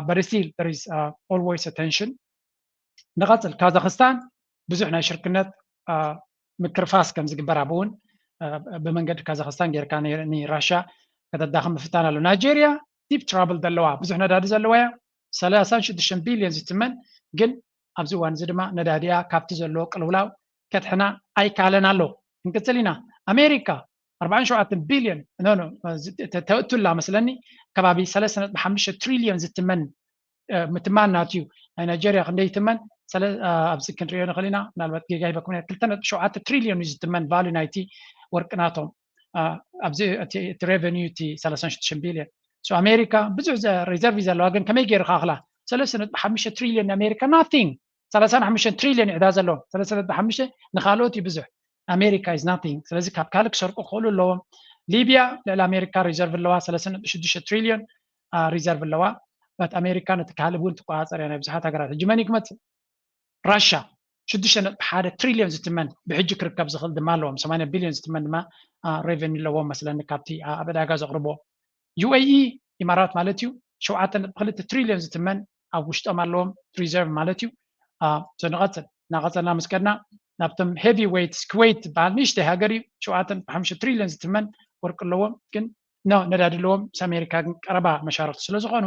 but still there is always a tension። ንቐፅል ካዛክስታን ብዙሕ ናይ ሽርክነት ምክርፋስ ከም ዝግበር ኣብኡ እውን ብመንገዲ ካዛክስታን ጌርካ ንራሻ ከተዳኽም ምፍታን ኣሎ። ናይጀርያ deep trouble ዘለዋ ብዙሕ ነዳዲ ዘለዋ እያ። ሰላሳን ሽዱሽተን ቢልዮን ዝትመን ግን ኣብዚ እዋን እዚ ድማ ነዳዲኣ ካብቲ ዘለዎ ቅልውላው ከድሕና ኣይከኣለን ኣሎ። ክንቅፅል ኢና። ኣሜሪካ ኣርባዓን ሸውዓተን ቢልዮን ተእቱላ መስለኒ ከባቢ ሰለስተ ነጥቢ ሓሙሽተ ትሪልዮን ዝትመን ምትማን ናትዩ። ናይ ናይጀርያ ክንደይ ይትመን? ኣብዚ ክንሪኦ ንኽእል ኢና። ምናልባት ጌጋ ይበኩም ክልተ ነጥቢ ሸውዓተ ትሪልዮን እዩ ዝትመን ቫሉ ናይቲ ወርቂ ናቶም። ኣብዚ እቲ ሬቨኒዩ እቲ ሰላሳን ሽዱሽተን ቢልዮን ኣሜሪካ ብዙሕ ሪዘርቭ እዩ ዘለዋ፣ ግን ከመይ ገይሩ ከኣኽላ? ሰለስተ ነጥቢ ሓሙሽተ ትሪልዮን ኣሜሪካ ናቲንግ። ሰላሳን ሓሙሽተን ትሪልዮን ዕዳ ዘለዎም ሰለስተ ነጥቢ ሓሙሽተ ንካልኦት እዩ ብዙሕ። ኣሜሪካ is nothing። ስለዚ ካብ ካልእ ክሰርቁ ክኽእሉ ኣለዎም። ሊብያ ልዕሊ ኣሜሪካ ሪዘርቭ ኣለዋ፣ ሰለስተ ነጥቢ ሽዱሽተ ትሪልዮን ሪዘርቭ ኣለዋ። በት ኣሜሪካ ነቲ ካልእ እውን ትቆፃፀር እያ ናይ ብዙሓት ሃገራት። ሕጂ መን እዩ ክመፅእ? ራሻ ሽዱሽተ ነጥቢ ሓደ ትሪልዮን ዝትመን ብሕጂ ክርከብ ዝኽእል ድማ ኣለዎም። ሰማንያ ቢልዮን ዝትመን ድማ ሬቨኒ ኣለዎም መስለኒ ካብቲ ኣብ ዕዳጋ ዘቕርቦ። ዩ ኤ ኢ ኢማራት ማለት እዩ ሸውዓተ ነጥቢ ክልተ ትሪልዮን ዝትመን ኣብ ውሽጦም ኣለዎም ሪዘርቭ ማለት እዩ። ንቐፅል እናቐፀልና ምስ ከድና ናብቶም ሄቪ ዌይትስ ኩዌት ዝበሃል ንእሽተይ ሃገር እዩ። ሸውዓተ ነጥቢ ሓሙሽተ ትሪልዮን ዝትመን ወርቂ ኣለዎም፣ ግን ነዳዲ ኣለዎም። ምስ ኣሜሪካ ግን ቀረባ መሻርክቲ ስለ ዝኾኑ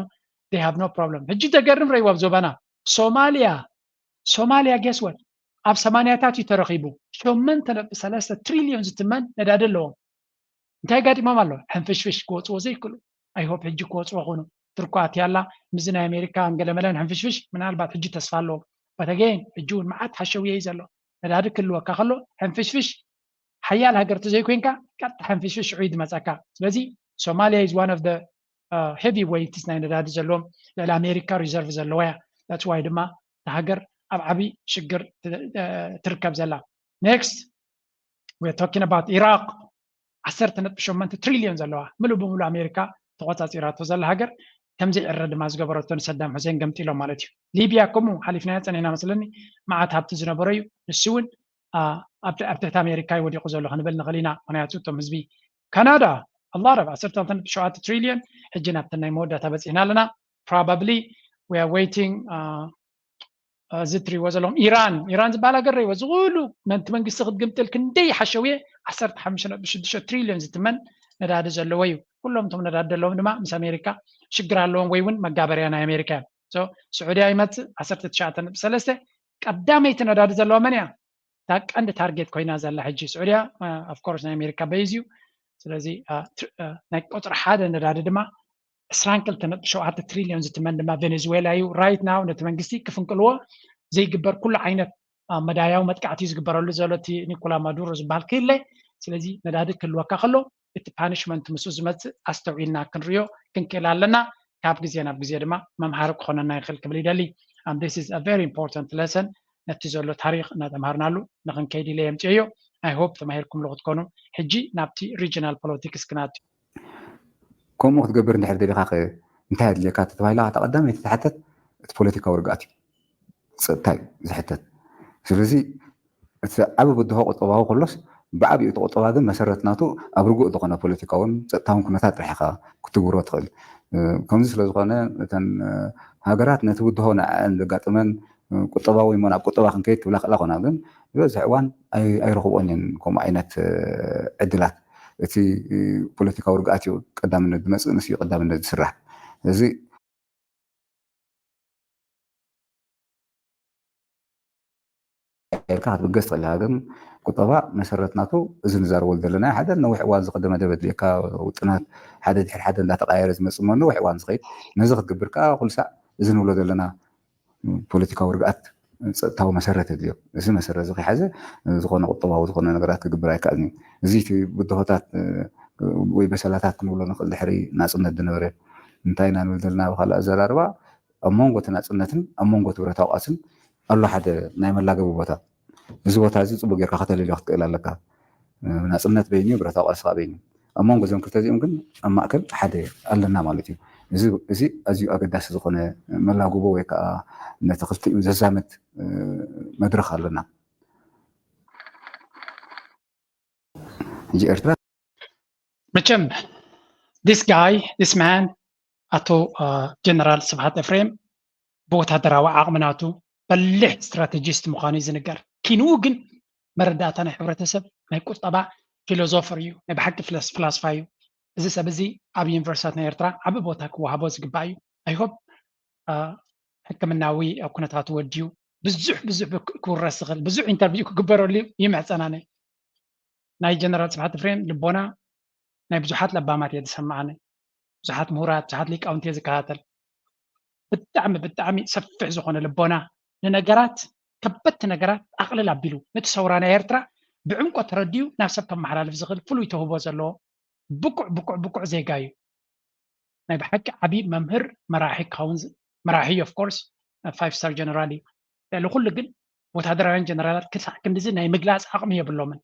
they have no problem። ሕጂ ተገርም ረይዋ ኣብ ዞባና ሶማልያ ሶማልያ guess what ኣብ ሰማንያታት እዩ ተረኺቡ። ሸሞንተ ነጥቢ ሰለስተ ትሪልዮን ዝትመን ነዳዲ ኣለዎም። እንታይ ጋጢሞም ኣሎ? ሕንፍሽፍሽ ክወፅዎ ዘይክእሉ። I hope ሕጂ ክወፅዎ ኾኑ። ቱርኪ ኣትያ ኣላ ምስዚ ናይ ኣሜሪካ እንገለመለን ሕንፍሽፍሽ ምናልባት ሕጂ ተስፋ ኣለዎም። But again ሕጂ እውን መዓት ሓሸውየ እዩ ዘሎ። ነዳዲ ክህልወካ ከሎ ሕንፍሽፍሽ ሓያል ሃገር ተዘይኮይንካ ቀጥታ ሕንፍሽፍሽ ሽዑ እዩ ዝመፀካ። ስለዚ ሶማልያ is one of the heavy weights ናይ ነዳዲ ዘለዎም ልዕሊ ኣሜሪካ ሪዘርቭ ዘለዋ እያ። That's why ድማ እታ ሃገር ኣብ ዓብዪ ሽግር ትርከብ ዘላ። Next we're talking about ኢራቅ ዓሰርተ ነጥቢ ሸሞንተ ትሪልዮን ዘለዋ ምሉእ ብምሉእ ኣሜሪካ ተቆፃፂራቶ ዘላ ሃገር ከምዘይዕረ ድማ ዝገበረቶ ንሰዳም ሁሴን ገምጢሎም ማለት እዩ። ሊብያ ከምኡ ሓሊፍናዮ ፀኒሕና መስለኒ መዓት ሃብቲ ዝነበሮ እዩ። ንሱ እውን ኣብ ትሕቲ ኣሜሪካ እዩ ወዲቑ ዘሎ ክንብል ንኽእል ኢና። ምክንያቱ እቶም ህዝቢ ካናዳ ኣላረብ ዓሰርተ ክልተ ነጥቢ ሸውዓተ ትሪልዮን ሕጂ ናብተን ናይ መወዳእታ በፂሕና ኣለና። Probably we are waiting እዚ ትሪእዎ ዘለኹም ኢራን ኢራን ዝበሃል ሃገር ረይዎ እዚ ኩሉ ነንቲ መንግስቲ ክትግምጥል ክንደይ ሓሸውየ ዓሰርተ ሓሙሽተ ነጥቢ ሽዱሽተ ትሪልዮን ዝትመን ነዳዲ ዘለዎ እዩ። ኩሎም እቶም ነዳዲ ዘለዎም ድማ ምስ ኣሜሪካ ሽግር ኣለዎም ወይ እውን መጋበርያ ናይ ኣሜሪካ እዮም። ስዑድያ ይመፅእ ዓሰርተ ትሽዓተ ነጥቢ ሰለስተ ቀዳመይቲ ነዳዲ ዘለዋ መን እያ? እታ ቀንዲ ታርጌት ኮይና ዘላ ሕጂ ስዑድያ of course ናይ ኣሜሪካ በይዝ እዩ። ስለዚ ናይ ቁፅሪ ሓደ ነዳዲ ድማ ዕስራን ክልተ ነጥቢ ሸውዓተ ትሪልዮን ዝትመን ድማ ቬኔዙዌላ እዩ። Right now ነቲ መንግስቲ ክፍንቅልዎ ዘይግበር ኩሉ ዓይነት መዳያዊ መጥቃዕቲ ዝግበረሉ ዘሎ እቲ ኒኮላ ማዱሮ ዝበሃል ክህለ። ስለዚ ነዳዲ ክህልወካ ከሎ እቲ ፓኒሽመንት ምስኡ ዝመፅእ ኣስተውዒልና ክንሪኦ ክንክእል ኣለና። ካብ ግዜ ናብ ግዜ ድማ መምሃሪ ክኾነና ይኽእል ክብል ይደሊ። This is a very important lesson። ነቲ ዘሎ ታሪክ እናተምሃርናሉ ንክንከይድ ኢለ የምፅኦዮ። I hope ተማሂርኩምሉ ክትኮኑ። ሕጂ ናብቲ ሪጅናል ፖለቲክስ ክናት ከምኡ ክትገብር እንድሕር ደሊኻ እንታይ ኣድልየካ ተባሂላ እታ ቀዳመይቲ ትሓተት እቲ ፖለቲካዊ ርግኣት እዩ፣ ፀጥታ እዩ ዝሕተት። ስለዚ እቲ ዓቢ ብድሆ ቁጠባዊ ከሎስ ብዓቢኡ እቲ ቁጠባ ግን መሰረት ናቱ ኣብ ርጉእ ዝኾነ ፖለቲካውን ፀጥታውን ኩነታት ጥራሕ ኢኻ ክትግብሮ ትኽእል። ከምዚ ስለ ዝኾነ እተን ሃገራት ነቲ ብድሆ ንዕአን ዘጋጥመን ቁጠባዊ እሞ ናብ ቁጠባ ክንከይድ ክብላ ክእላ ኮና ግን ዝበዝሕ እዋን ኣይረኽብኦን እየን ከምኡ ዓይነት ዕድላት። እቲ ፖለቲካዊ ርግኣት እዩ ቀዳምነት ዝመፅእ፣ ንሱ እዩ ቀዳምነት ዝስራሕ። እዚ ኢልካ ክትብገስ ትኽእል ኢኻ። ግን ቁጠባ መሰረት ናቱ እዚ ንዛረበሉ ዘለና ሓደ ነዊሕ እዋን ዝኸደ መደብ ኣድልየካ ውጥናት ሓደ ድሕሪ ሓደ እንዳተቃየረ ዝመፅእ እሞ ነዊሕ እዋን ዝኸይድ ነዚ ክትግብር ከዓ ኩሉ ሳዕ እዚ ንብሎ ዘለና ፖለቲካዊ ርግኣት ፀጥታዊ መሰረት የድልዮ። እዚ መሰረት እዚ ከይሓዘ ዝኾነ ቁጠባዊ ዝኾነ ነገራት ክግብር ኣይከኣልን እዩ። እዚ እቲ ብድሆታት ወይ በሰላታት ክንብሎ ንኽእል ድሕሪ ናፅነት ዝነበረ እንታይ ኢና ንብል ዘለና ብካልእ ኣዘራርባ ኣብ መንጎ እቲ ናፅነትን ኣብ መንጎ እቲ ብረታዊ ቃልስን ኣሎ ሓደ ናይ መላገቢ ቦታ። እዚ ቦታ እዚ ፅቡቅ ጌርካ ከተለልዮ ክትክእል ኣለካ። ናፅነት በይኑ እዩ፣ ብረታዊ ቃልሲ ከዓ በይኑ። ኣብ መንጎ እዞም ክልተ እዚኦም ግን ኣብ ማእከል ሓደ ኣለና ማለት እዩ። እዚ ኣዝዩ ኣገዳሲ ዝኾነ መላጉቦ ወይ ከዓ ነቲ ክልቲኡ ዘዛምድ መድረኽ ኣለና። ሕጂ ኤርትራ መቸም this guy this man ኣቶ ጀነራል ስብሓት ኤፍሬም ብወታደራዊ ዓቕሚ ናቱ በሊሕ ስትራቴጂስት ምዃኑ እዩ ዝንገር። ኪንኡ ግን መረዳእታ ናይ ሕብረተሰብ ናይ ቁጠባ ፊሎዞፈር እዩ፣ ናይ ብሓቂ ፍላስፋ እዩ። እዚ ሰብ እዚ ኣብ ዩኒቨርሲታት ናይ ኤርትራ ዓቢ ቦታ ክወሃቦ ዝግባእ እዩ። I hope ሕክምናዊ ኩነታቱ ወዲዩ ብዙሕ ብዙሕ ክውረስ ዝኽእል ብዙሕ ኢንተርቪው ክግበረሉ ይምሕጸናነ። ናይ ጀነራል ስብሓት ኤፍሬም ልቦና ናይ ብዙሓት ለባማት እየ ዝሰማዓኒ። ብዙሓት ምሁራት፣ ብዙሓት ሊቃውንቲ እየ ዝከታተል። ብጣዕሚ ብጣዕሚ ሰፊሕ ዝኾነ ልቦና፣ ንነገራት ከበድቲ ነገራት ኣቕልል ኣቢሉ ነቲ ሰውራ ናይ ኤርትራ ብዕምቆት ተረዲኡ ናብ ሰብ ከመሓላልፍ ዝኽእል ፍሉይ ተውህቦ ዘለዎ ብቁዕ ብቁዕ ብቁዕ ዜጋ እዩ። ናይ ብሓቂ ዓብዪ መምህር መራሒ ክኸውን ዝ- መራሒ of course five star general እዩ። ልዕሊ ኩሉ ግን ወታደራውያን ጀነራላት ክሳዕ ክንድዚ ናይ ምግላፅ ዓቕሚ የብሎምን።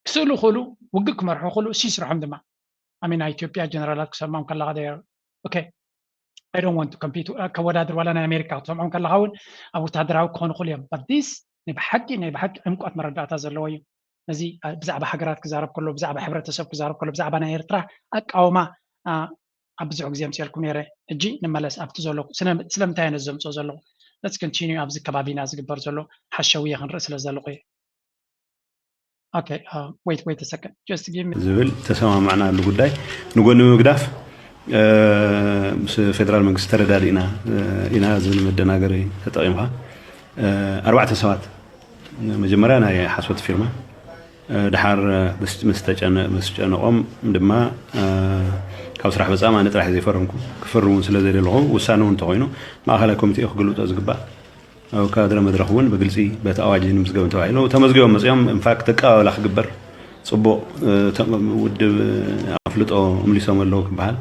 ክስእሉ ክእሉ ውግእ ክመርሑ ክእሉ እሱ ይስርሖም ድማ ኣሜ ናይ ኢትዮጵያ ጀነራላት ክሰምዖም ከለካ they are okay I don't want to compete ከወዳድር ዋላ ናይ ኣሜሪካ ክትሰምዖም ከለካ እውን ኣብ ወታደራዊ ክኾኑ ክእሉ እዮም but this ናይ ብሓቂ ናይ ብሓቂ ዕምቆት መረዳእታ ዘለዎ እዩ። እዚ ብዛዕባ ሃገራት ክዛረብ ከሎ ብዛዕባ ሕብረተሰብ ክዛረብ ከሎ ብዛዕባ ናይ ኤርትራ ኣቃውማ ኣብ ብዙሕ ግዜ ምፅልኩም ነረ። ሕጂ ንመለስ ኣብቲ ዘለኩ ስለምንታይ ነዚ ዘምፅኦ ዘለኩ let's continue ኣብዚ ከባቢና ዝግበር ዘሎ ሓሸውየ ክንርኢ ስለ ዘለኩ እየ። Okay, uh, wait, wait a second. Just give me. ዝብል ተሰማማዕናሉ ጉዳይ ንጎኒ ምግዳፍ ምስ ፌደራል መንግስቲ ተረዳዲእና ኢና ዝብል መደናገሪ ተጠቂምካ ኣርባዕተ ሰባት መጀመርያ ናይ ሓሶት ፊርማ ድሓር ምስ ጨነቆም ድማ ካብ ስራሕ በፃም ኣነ ጥራሕ ዘይፈረምኩ ክፍርም እውን ስለ ዘይደለኹ ውሳነ እውን እንተኮይኑ ማእኸላይ ኮሚቴ ክግልብጦ ዝግባእ ኣብ ካድረ መድረኽ እውን ብግልፂ በቲ ኣዋጅ ንምዝገብ ተባሂሉ ተመዝጊቦም መፅኦም ኢንፋክት ኣቀባበላ ክግበር ፅቡቕ ውድብ ኣፍልጦ ምሊሶም ኣለዉ ክበሃል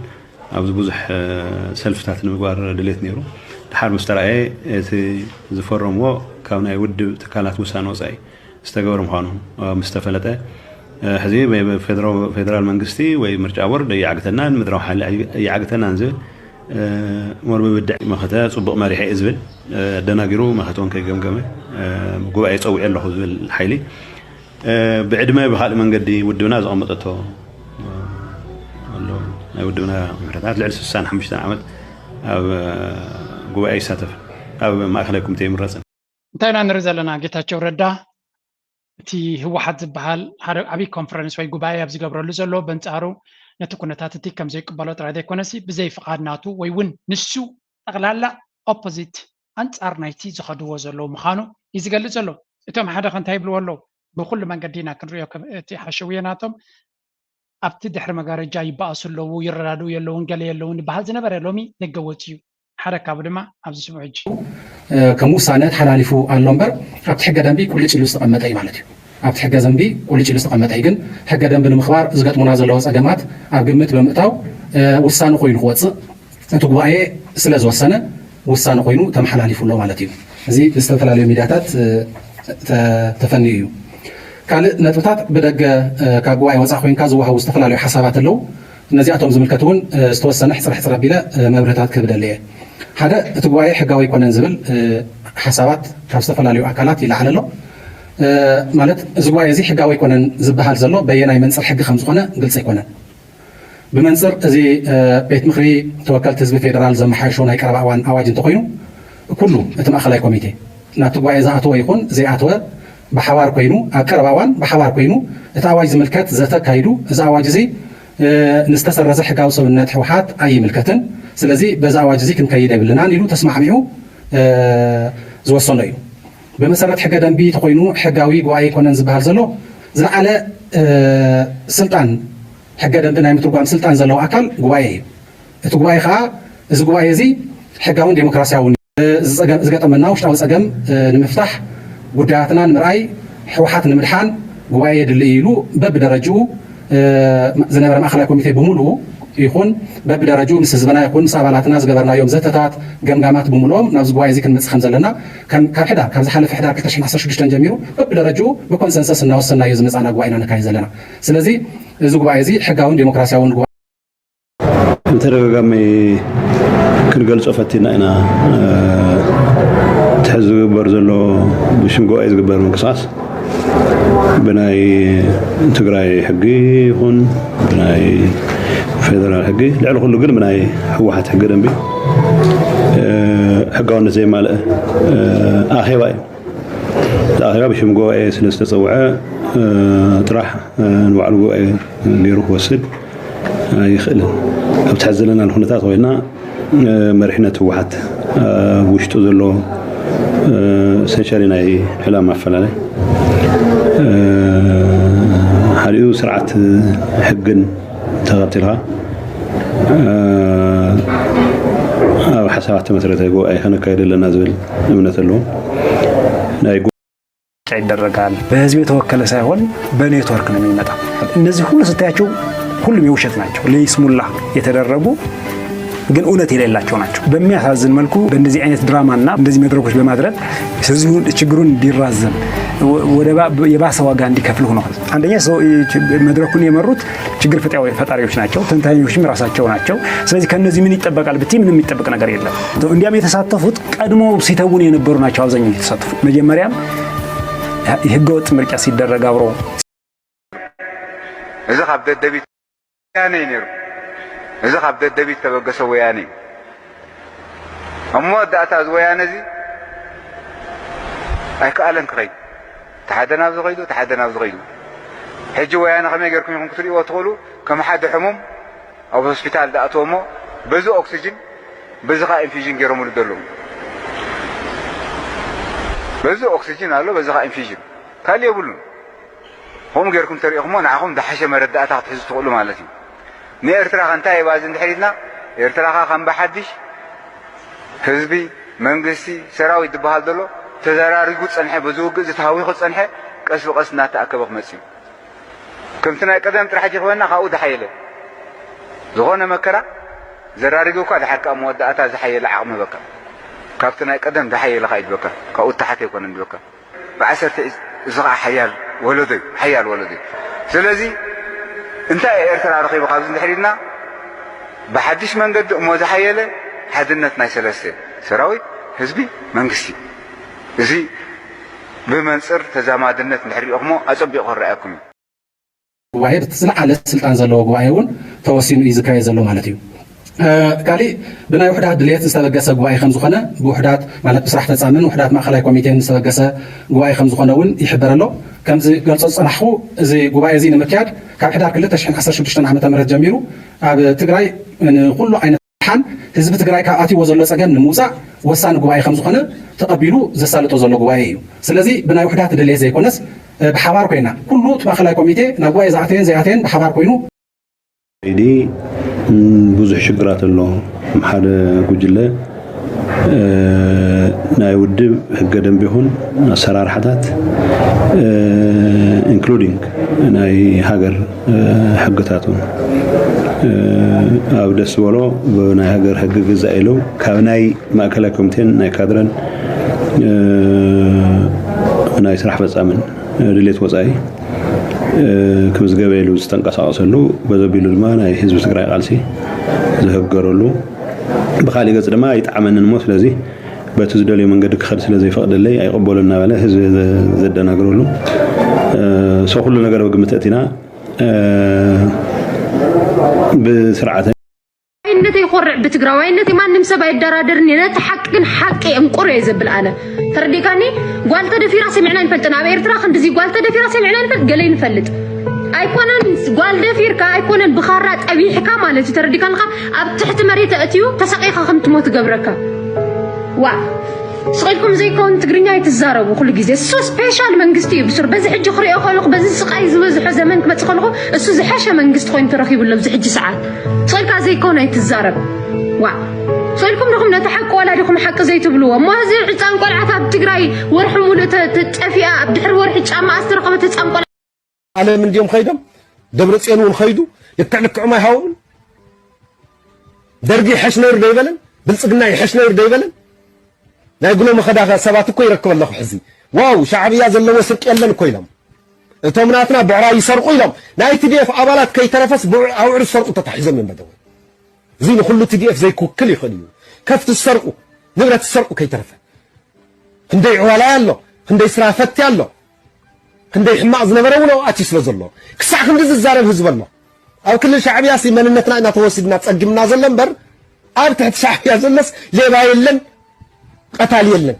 ኣብዚ ብዙሕ ሰልፍታት ንምግባር ድሌት ነይሩ ድሓር ምስ ተረኣየ እቲ ዝፈረምዎ ካብ ናይ ውድብ ትካላት ውሳነ ወፃኢ ዝተገበረ ምዃኑ ምስ ተፈለጠ ሕዚ ፌደራል መንግስቲ ወይ ምርጫ ቦርድ እየዓግተናን ምድራዊ ሓይሊ እየዓግተናን ዝብል ሞር ብብድዕ መኸተ ፅቡቕ መሪሐ እየ ዝብል ኣደናጊሩ መኸተ እውን ከይገምገመ ጉባኤ ፀዊዐ ኣለኹ ዝብል ሓይሊ ብዕድመ ብካልእ መንገዲ ውድብና ዘቐመጠቶ ኣሎ ናይ ውድብና ምሕረታት ልዕሊ ስሳን ሓሙሽተን ዓመት ኣብ ጉባኤ ይሳተፍ ኣብ ማእከላይ ኮሚቴ ይምረፅን እንታይ ኢና ንርኢ ዘለና ጌታቸው ረዳ እቲ ህወሓት ዝበሃል ሓደ ዓብይ ኮንፈረንስ ወይ ጉባኤ ኣብ ዝገብረሉ ዘሎ በንፃሩ ነቲ ኩነታት እቲ ከም ዘይቅበሎ ጥራይ ዘይኮነሲ ብዘይ ፍቓድ ናቱ ወይ እውን ንሱ ጠቕላላ ኦፖዚት ኣንፃር ናይቲ ዝኸድዎ ዘለዉ ምዃኑ እዩ ዝገልፅ ዘሎ። እቶም ሓደ ከ እንታይ ይብልዎ ኣለዉ? ብኩሉ መንገዲ ኢና ክንሪኦ እቲ ሓሸውየ ናቶም ኣብቲ ድሕሪ መጋረጃ ይበኣሱ ኣለዉ፣ ይረዳድኡ የለውን፣ ገለ የለውን ይበሃል ዝነበረ ሎሚ ደገ ወፂኡ። ሓደ ካብኡ ድማ ኣብዚ ስምዑ ሕጂ። ከም ውሳነ ተሓላሊፉ ኣሎ እምበር ኣብቲ ሕገ ደንቢ ቁልጭ ኢሉ ዝተቐመጠ እዩ ማለት እዩ። ኣብቲ ሕገ ደንቢ ቁልጭ ኢሉ ዝተቐመጠ እዩ። ግን ሕገ ደንቢ ንምኽባር ዝገጥሙና ዘለዉ ፀገማት ኣብ ግምት ብምእታው ውሳነ ኮይኑ ክወፅእ እቲ ጉባኤ ስለ ዝወሰነ ውሳነ ኮይኑ ተመሓላሊፉ ኣሎ ማለት እዩ። እዚ ብዝተፈላለዩ ሚድያታት ተፈንዩ እዩ። ካልእ ነጥብታት ብደገ ካብ ጉባኤ ወፃእ ኮይንካ ዝወሃቡ ዝተፈላለዩ ሓሳባት ኣለዉ። ነዚኣቶም ዝምልከት እውን ዝተወሰነ ሕፅር ሕፅር ኣቢለ መብርህታት ክህብ ደሊ እየ። ሓደ እቲ ጉባኤ ሕጋዊ ኣይኮነን ዝብል ሓሳባት ካብ ዝተፈላለዩ ኣካላት ይለዓል ኣሎ። ማለት እዚ ጉባኤ እዚ ሕጋዊ ኣይኮነን ዝበሃል ዘሎ በየናይ መንፅር ሕጊ ከም ዝኾነ ግልፂ ኣይኮነን። ብመንፅር እዚ ቤት ምኽሪ ተወከልቲ ህዝቢ ፌደራል ዘመሓየሾ ናይ ቀረባ እዋን ኣዋጅ እንተኾይኑ ኩሉ እቲ ማእኸላይ ኮሚቴ ናብቲ ጉባኤ ዝኣተወ ይኹን ዘይኣተወ ብሓባር ኮይኑ ኣብ ቀረባ እዋን ብሓባር ኮይኑ እቲ ኣዋጅ ዝምልከት ዘተ ኣካይዱ እዚ ኣዋጅ እዚ ንዝተሰረዘ ሕጋዊ ሰብነት ህወሓት ኣይምልከትን ስለዚ በዚ ኣዋጅ እዚ ክንከይድ የብልናን ኢሉ ተስማዕሚዑ ዝወሰኖ እዩ። ብመሰረት ሕገ ደንቢ ተኮይኑ ሕጋዊ ጉባኤ ኣይኮነን ዝበሃል ዘሎ ዝለዓለ ስልጣን ሕገ ደንቢ ናይ ምትርጓም ስልጣን ዘለዎ ኣካል ጉባኤ እዩ። እቲ ጉባኤ ከዓ እዚ ጉባኤ እዚ ሕጋውን ዴሞክራሲያውን ዝገጠመና ውሽጣዊ ፀገም ንምፍታሕ ጉዳያትና ንምርኣይ ህወሓት ንምድሓን ጉባኤ የድሊ እዩ ኢሉ በብደረጅኡ ዝነበረ ማእኸላይ ኮሚቴ ብምሉኡ ይኹን በብደረጅኡ ምስ ህዝብና ይኹን ምስ ኣባላትና ዝገበርናዮም ዘተታት፣ ገምጋማት ብምልኦም ናብዚ ጉባኤ እዚ ክንመፅእ ከም ዘለና ካብ ሕዳር ካብ ዝሓለፈ ሕዳር ክልተ ሽሕን ዓሰርተ ሽዱሽተን ጀሚሩ በብደረጅኡ ብኮንሰንሰስ እናወሰንናዮ ዝመፃና ጉባኤ ኢና ነካይድ ዘለና። ስለዚ እዚ ጉባኤ እዚ ሕጋውን ዴሞክራሲያውን ጉባኤ ብተደጋጋሚ ክንገልፆ ፈቲና ኢና። እቲ ሕዚ ዝግበር ዘሎ ብሽም ጉባኤ ዝግበር ምንቅስቃስ ብናይ ትግራይ ሕጊ ይኹን ብናይ ፌደራል ሕጊ ልዕሊ ኩሉ ግን ብናይ ህወሓት ሕገ ደንቢ ሕጋውነት ዘይማልእ ኣኼባ እዩ። እቲ ኣኼባ ብሽም ጉባኤ ስለ ዝተፀውዐ ጥራሕ ንባዕሉ ጉባኤ ገይሩ ክወስድ ኣይኽእልን። ኣብቲ ሕዚ ዘለናሉ ኩነታት ኮይና መሪሕነት ህወሓት ኣብ ውሽጡ ዘሎ ሰንሻሊ ናይ ዕላማ ኣፈላለይ ሓዲኡ ስርዓት ሕግን ተኸቲልካ ኣብ ሓሳ ተመሰረተ ጉባኤ ከነካይድ ኣለና ዝብል እምነት ኣለዎም። ናይ ጉ- ምርጫ ይደረጋል። በህዝብ የተወከለ ሳይሆን በኔትወርክ ነው የሚመጣው። እነዚህ ሁሉ ስታያቸው ሁሉም የውሸት ናቸው፣ ለይስሙላ የተደረጉ ግን እውነት የሌላቸው ናቸው። በሚያሳዝን መልኩ በእንደዚህ አይነት ድራማና እንደዚህ መድረኮች በማድረግ ህዝቡን ችግሩን እንዲራዘም ወደ የባሰ ዋጋ እንዲከፍል ሆነዋል። አንደኛ ሰው መድረኩን የመሩት ችግር ፈጣሪዎች ናቸው፣ ተንታኞችም ራሳቸው ናቸው። ስለዚህ ከነዚህ ምን ይጠበቃል ብትይ ምንም የሚጠበቅ ነገር የለም። እንዲያም የተሳተፉት ቀድሞ ሲተውኑ የነበሩ ናቸው። አብዛኛው የተሳተፉት መጀመሪያም የህገወጥ ምርጫ ሲደረግ አብሮ እዚ ካብ ደደቢት ወያነ እዩ ነይሩ። እዚ ካብ ደደቢት ተበገሰ ወያነ እዩ። እሞ መወዳእታ እዚ ወያነ እዚ ኣይከኣለን ክኸይድ። እቲ ሓደ ናብዚ ኸይዱ፣ እቲ ሓደ ናብዚ ኸይዱ። ሕጂ ወያነ ከመይ ጌርኩም ኢኹም ክትርእይዎ ትኽእሉ? ከም ሓደ ሕሙም ኣብ ሆስፒታል ዝኣትዎ እሞ በዚ ኦክሲጅን በዚ ኸኣ ኢንፊዥን ጌሮምሉ ዘለዉ። በዚ ኦክሲጅን ኣሎ፣ በዚ ኸኣ ኢንፊዥን። ካልእ የብሉን። ከምኡ ጌርኩም ተሪእኹሞ ንዓኹም ዝሓሸ መረዳእታ ክትሕዙ ትኽእሉ ማለት እዩ። ንኤርትራ ከ እንታይ ይባዝ እንድሕር ኢልና፣ ኤርትራ ከ ከም ብሓድሽ ህዝቢ፣ መንግስቲ፣ ሰራዊት ዝበሃል ዘሎ ተዘራሪጉ ጸንሐ፣ በዚ ውግእ እዚ ተሃዊኹ ጸንሐ፣ ቀስ ብቐስ እናተኣከበ ክመጽእ እዩ። ከምቲ ናይ ቀደም ጥራሕ ጅኽበና ካብኡ ዝሓየለ ዝኾነ መከራ ዘራሪጉ እኳ ድሓር ከኣ መወዳእታ ዝሓየለ ዓቕሚ በካ። ካብቲ ናይ ቀደም ዝሓየለ ከኣ ይድበካ። ካብኡ ተሓት ኣይኮነን ድበካ። ብዓሰርተ እዚ ኸዓ ሓያል ወለዶ እዩ፣ ሓያል ወለዶ እዩ። ስለዚ እንታይ እዩ ኤርትራ ረኺቡ ካብዚ እንድሕር ኢልና ብሓድሽ መንገዲ እሞ ዝሓየለ ሓድነት ናይ ሰለስተ ሰራዊት፣ ህዝቢ፣ መንግስቲ። እዚ ብመንጽር ተዛማድነት እንድሕር ሪኦኹሞ ኣጸቢቑ ክረኣየኩም እዩ። ጉባኤ ብቲ ዝለዓለ ስልጣን ዘለዎ ጉባኤ እውን ተወሲኑ እዩ ዝካየድ ዘሎ ማለት እዩ። ካሊእ ብናይ ውሕዳት ድልየት ዝተበገሰ ጉባኤ ከም ዝኾነ ብውሕዳት ማለት ብስራሕ ፈፃምን ውሕዳት ማእኸላይ ኮሚቴን ዝተበገሰ ጉባኤ ከም ዝኾነ እውን ይሕበር ኣሎ። ከም ዝገልፆ ዝፀናሕኹ እዚ ጉባኤ እዚ ንምክያድ ካብ ሕዳር ክልተ ሽሕን ዓሰርተ ሽዱሽተን ዓመተ ምህረት ጀሚሩ ኣብ ትግራይ ንኩሉ ዓይነት ሓን ህዝቢ ትግራይ ካብ ኣትይዎ ዘሎ ፀገም ንምውፃእ ወሳኒ ጉባኤ ከም ዝኾነ ተቐቢሉ ዘሳልጦ ዘሎ ጉባኤ እዩ። ስለዚ ብናይ ውሕዳት ድሌት ዘይኮነስ ብሓባር ኮይና ኩሉ እቲ ማእኸላይ ኮሚቴ ናብ ጉባኤ ዝኣተየን ዘይኣተየን ብሓባር ኮይኑ ዲ ብዙሕ ሽግራት ኣሎ። ሓደ ጉጅለ ናይ ውድብ ህገ ደንብ ይኹን ኣሰራርሓታት including ናይ ሃገር ሕግታት እውን ኣብ ደስ ዝበሎ ብናይ ሃገር ሕጊ ግዛእ ኢሉ ካብ ናይ ማእከላይ ኮሚቴን ናይ ካድረን ናይ ስራሕ ፈፃምን ድሌት ወፃኢ ክምዝገበ ኢሉ ዝተንቀሳቐሰሉ በዘቢሉ ድማ ናይ ህዝቢ ትግራይ ቃልሲ ዝህገረሉ ብካሊእ ገፅ ድማ ኣይጠዓመንን እሞ ስለዚ በቲ ዝደልዮ መንገዲ ክኸድ ስለ ዘይፈቕደለይ ኣይቕበሎ እናበለ ህዝቢ ዘደናግረሉ ሰው ኩሉ ነገር ብግምት እቲና ብስርዓተ ዋይነተይ ይኮርዕ ብትግራዋይነተይ ማንም ሰብ ኣይደራደርኒ ነቲ ሓቂ ግን ሓቂ እንቁር እየ ዘብል ኣነ ተረዲካኒ ጓል ተደፊራ ሰሚዕና ይፈልጥን ኣብ ኤርትራ ክንድዚ ጓል ተደፊራ ሰሚዕና ይፈልጥ ገለ ይንፈልጥ ኣይኮነን ጓል ደፊርካ ኣይኮነን ብኻራ ጠቢሕካ ማለት እዩ ተረዲካልካ ኣብ ትሕቲ መሬት ኣእትዩ ተሰቂኻ ከም ትሞት ገብረካ ዋ ስቕ ኢልኩም ዘይከውን ትግርኛ ኣይትዛረቡ ኩሉ ግዜ እሱ ስፔሻል መንግስቲ እዩ ብሱር በዚ ሕጂ ክሪኦ ከለኹ በዚ ስቓይ ዝበዝሖ ዘመን ክመፅእ ከለኹ እሱ ዝሐሸ መንግስቲ ኮይኑ ተረኺቡ ኣሎ ኣብዚ ሕጂ ሰዓት ስቕ ኢልካ ዘይከውን ኣይትዛረብ ዋ ስቕ ኢልኩም ዲኹም ነቲ ሓቂ ዋላ ዲኹም ሓቂ ዘይትብልዎ እሞ እዚ ዕፃን ቆልዓት ኣብ ትግራይ ወርሒ ሙሉእ ጠፊኣ ኣብ ድሕሪ ወርሒ ጫማ ኣስተረኸበት ህፃን ቆልዓ ዓለም እንዲዮም ኸይዶም ደብረፅዮን እውን ኸይዱ ልክዕ ልክዑም ኣይሃውምን ደርጊ ይሐሽ ነይሩ ዶ ይበለን ብልፅግና ይሐሽ ነይሩ ዶ ይበለን ናይ ጉሎ መኸዳ ሰባት እኮ ይረክብ ኣለኹ ሕዚ ዋው ሻዕብያ ዘለዎ ስርቂ የለን እኮ ኢሎም እቶም ናትና ብዕራይ ይሰርቁ ኢሎም ናይ ቲዲኤፍ ኣባላት ከይተረፈስ ኣውዕር ዝሰርቁ ተታሒዞም እዮም በደወ እዚ ንኩሉ ቲዲኤፍ ዘይክውክል ይኽእል እዩ ከፍቲ ዝሰርቁ ንብረት ዝሰርቁ ከይተረፈ ክንደይ ዕዋላይ ኣሎ ክንደይ ስራ ፈቲ ኣሎ ክንደይ ሕማቕ ዝነበረ እውን ኣብኡ ኣትዩ ስለ ዘሎ ክሳዕ ክንዲ ዝዛረብ ህዝቢ ኣሎ ኣብ ክልል ሻዕብያ ሲ መንነትና ኢና ተወሲድና ጸጊምና ዘሎ እምበር ኣብ ትሕቲ ሻዕብያ ዘሎስ ሌባ የለን ቀታሊ የለን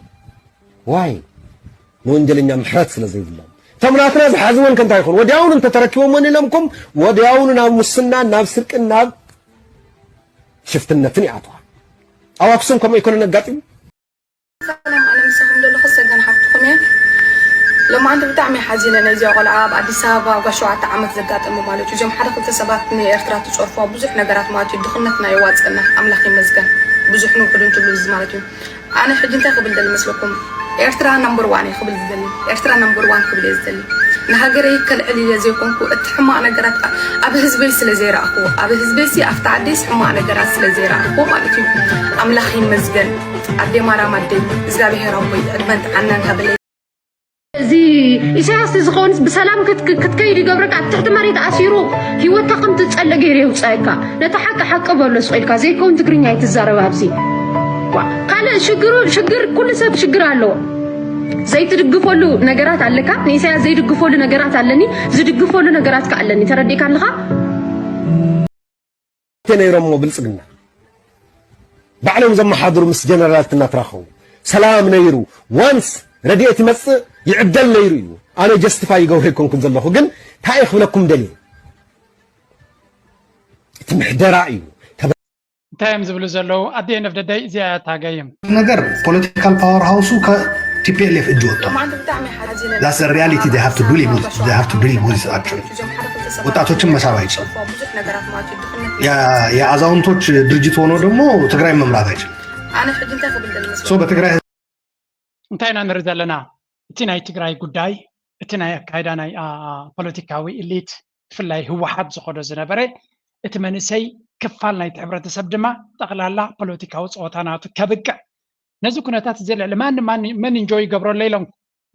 ዋይ ንወንጀለኛ ምሕረት ስለ ዘይብሎም እቶም ናትና ዝሓዝወን ከ እንታይ ይኾን ወዲያውኑ እንተተረኪቦምወን ኢሎምኩም ወዲያውኑ ናብ ሙስናን ናብ ስርቅን ናብ ሽፍትነትን ይኣትዋ ኣብ ኣክሱም ከምኡ ኣይኮነን ኣጋጢሙ ሰላም ኣነ ምሳኹም ዘለኹ ሰገን ሓፍትኹም እየ ሎማዓንቲ ብጣዕሚ ሓዚነ። ነዚኣ ቆልዓ ኣብ ኣዲስ ኣበባ ጓል ሸውዓተ ዓመት ዘጋጠመ ማለት እዩ። እዚኦም ሓደ ክልተ ሰባት ንኤርትራ ትፀርፎ ብዙሕ ነገራት ማለት እዩ። ድኽነትና የዋፀና፣ ኣምላኽ ይመስገን። ብዙሕ ንውሕዱን ትብሉ እዚ ማለት እዩ። ኣነ ሕጂ እንታይ ክብል ደሊ መስለኩም? ኤርትራ ናምበር ዋን እየ ክብል ዝደሊ። ኤርትራ ናምበር ዋን ክብል እየ ዝደሊ። ንሃገረይ ከልዕል ኢለ ዘይኮንኩ፣ እቲ ሕማቕ ነገራት ኣብ ህዝበይ ስለ ዘይረኣኽዎ፣ ኣብ ህዝበይሲ ኣብቲ ዓደይስ ሕማቕ ነገራት ስለ ዘይረኣኽዎ ማለት እዩ። ኣምላኽ ይመስገን። ኣዴ ማርያም ኣደይ፣ እግዚኣብሔር ኣቦይ ዕድመን ጥዓናን ሃበለይ። እዚ ኢሳያስ ተዝኸውንስ ብሰላም ክትከይድ ይገብረካ። ኣብ ትሕቲ መሬት ኣሲሩ ሂወትካ ከም ትጸልእ ገይሩ የውጻእካ። ነቲ ሓቂ ሓቂ በሎ ስቕ ኢልካ ዘይከውን ትግርኛ ኣይትዛረብ ኣብዚ። ካልእ ሽግሩ ሽግር ኩሉ ሰብ ሽግር ኣለዎ። ዘይትድግፈሉ ነገራት ኣለካ። ንኢሳያስ ዘይድግፈሉ ነገራት ኣለኒ፣ ዝድግፈሉ ነገራት ከ ኣለኒ። ተረዲእካ ኣለኻ? ነይሮሞ ብልፅግና ባዕሎም ዘመሓድሩ ምስ ጀነራላት እናተራኸቡ ሰላም ነይሩ ዋንስ ረድኤት ይመፅእ ይዕደል ነይሩ እዩ። ኣነ ጀስቲፋይ ይገብሮ ኣይኮንኩን ዘለኹ፣ ግን እንታይ ክብለኩም ደልየ እቲ ምሕደራ እዩ። እንታይ እዮም ዝብሉ ዘለዉ? ኣደይ ነፍደደይ እዚኣ እያ ታገይም። ነገር ፖለቲካል ፓወር ሃውሱ ከ ቲፒኤልኤፍ እጅ ወጥቶ that's the reality they have to deal with they have to deal with actually ወጣቶችን መሳብ አይችልም። የአዛውንቶች ድርጅት ሆኖ ደግሞ ትግራይ መምራት አይችልም። በትግራይ እንታይ ኢና ንርኢ ዘለና? እቲ ናይ ትግራይ ጉዳይ፣ እቲ ናይ ኣካይዳ ናይ ፖለቲካዊ ኢሊት፣ ብፍላይ ህወሓት ዝኸዶ ዝነበረ፣ እቲ መንእሰይ ክፋል ናይቲ ሕብረተሰብ ድማ ጠቕላላ ፖለቲካዊ ፀወታ ናቱ ከብቅዕ፣ ነዚ ኩነታት እዚ ልዕሊ ማንም መን እንጆይ ይገብሮ ኣሎ ኢሎም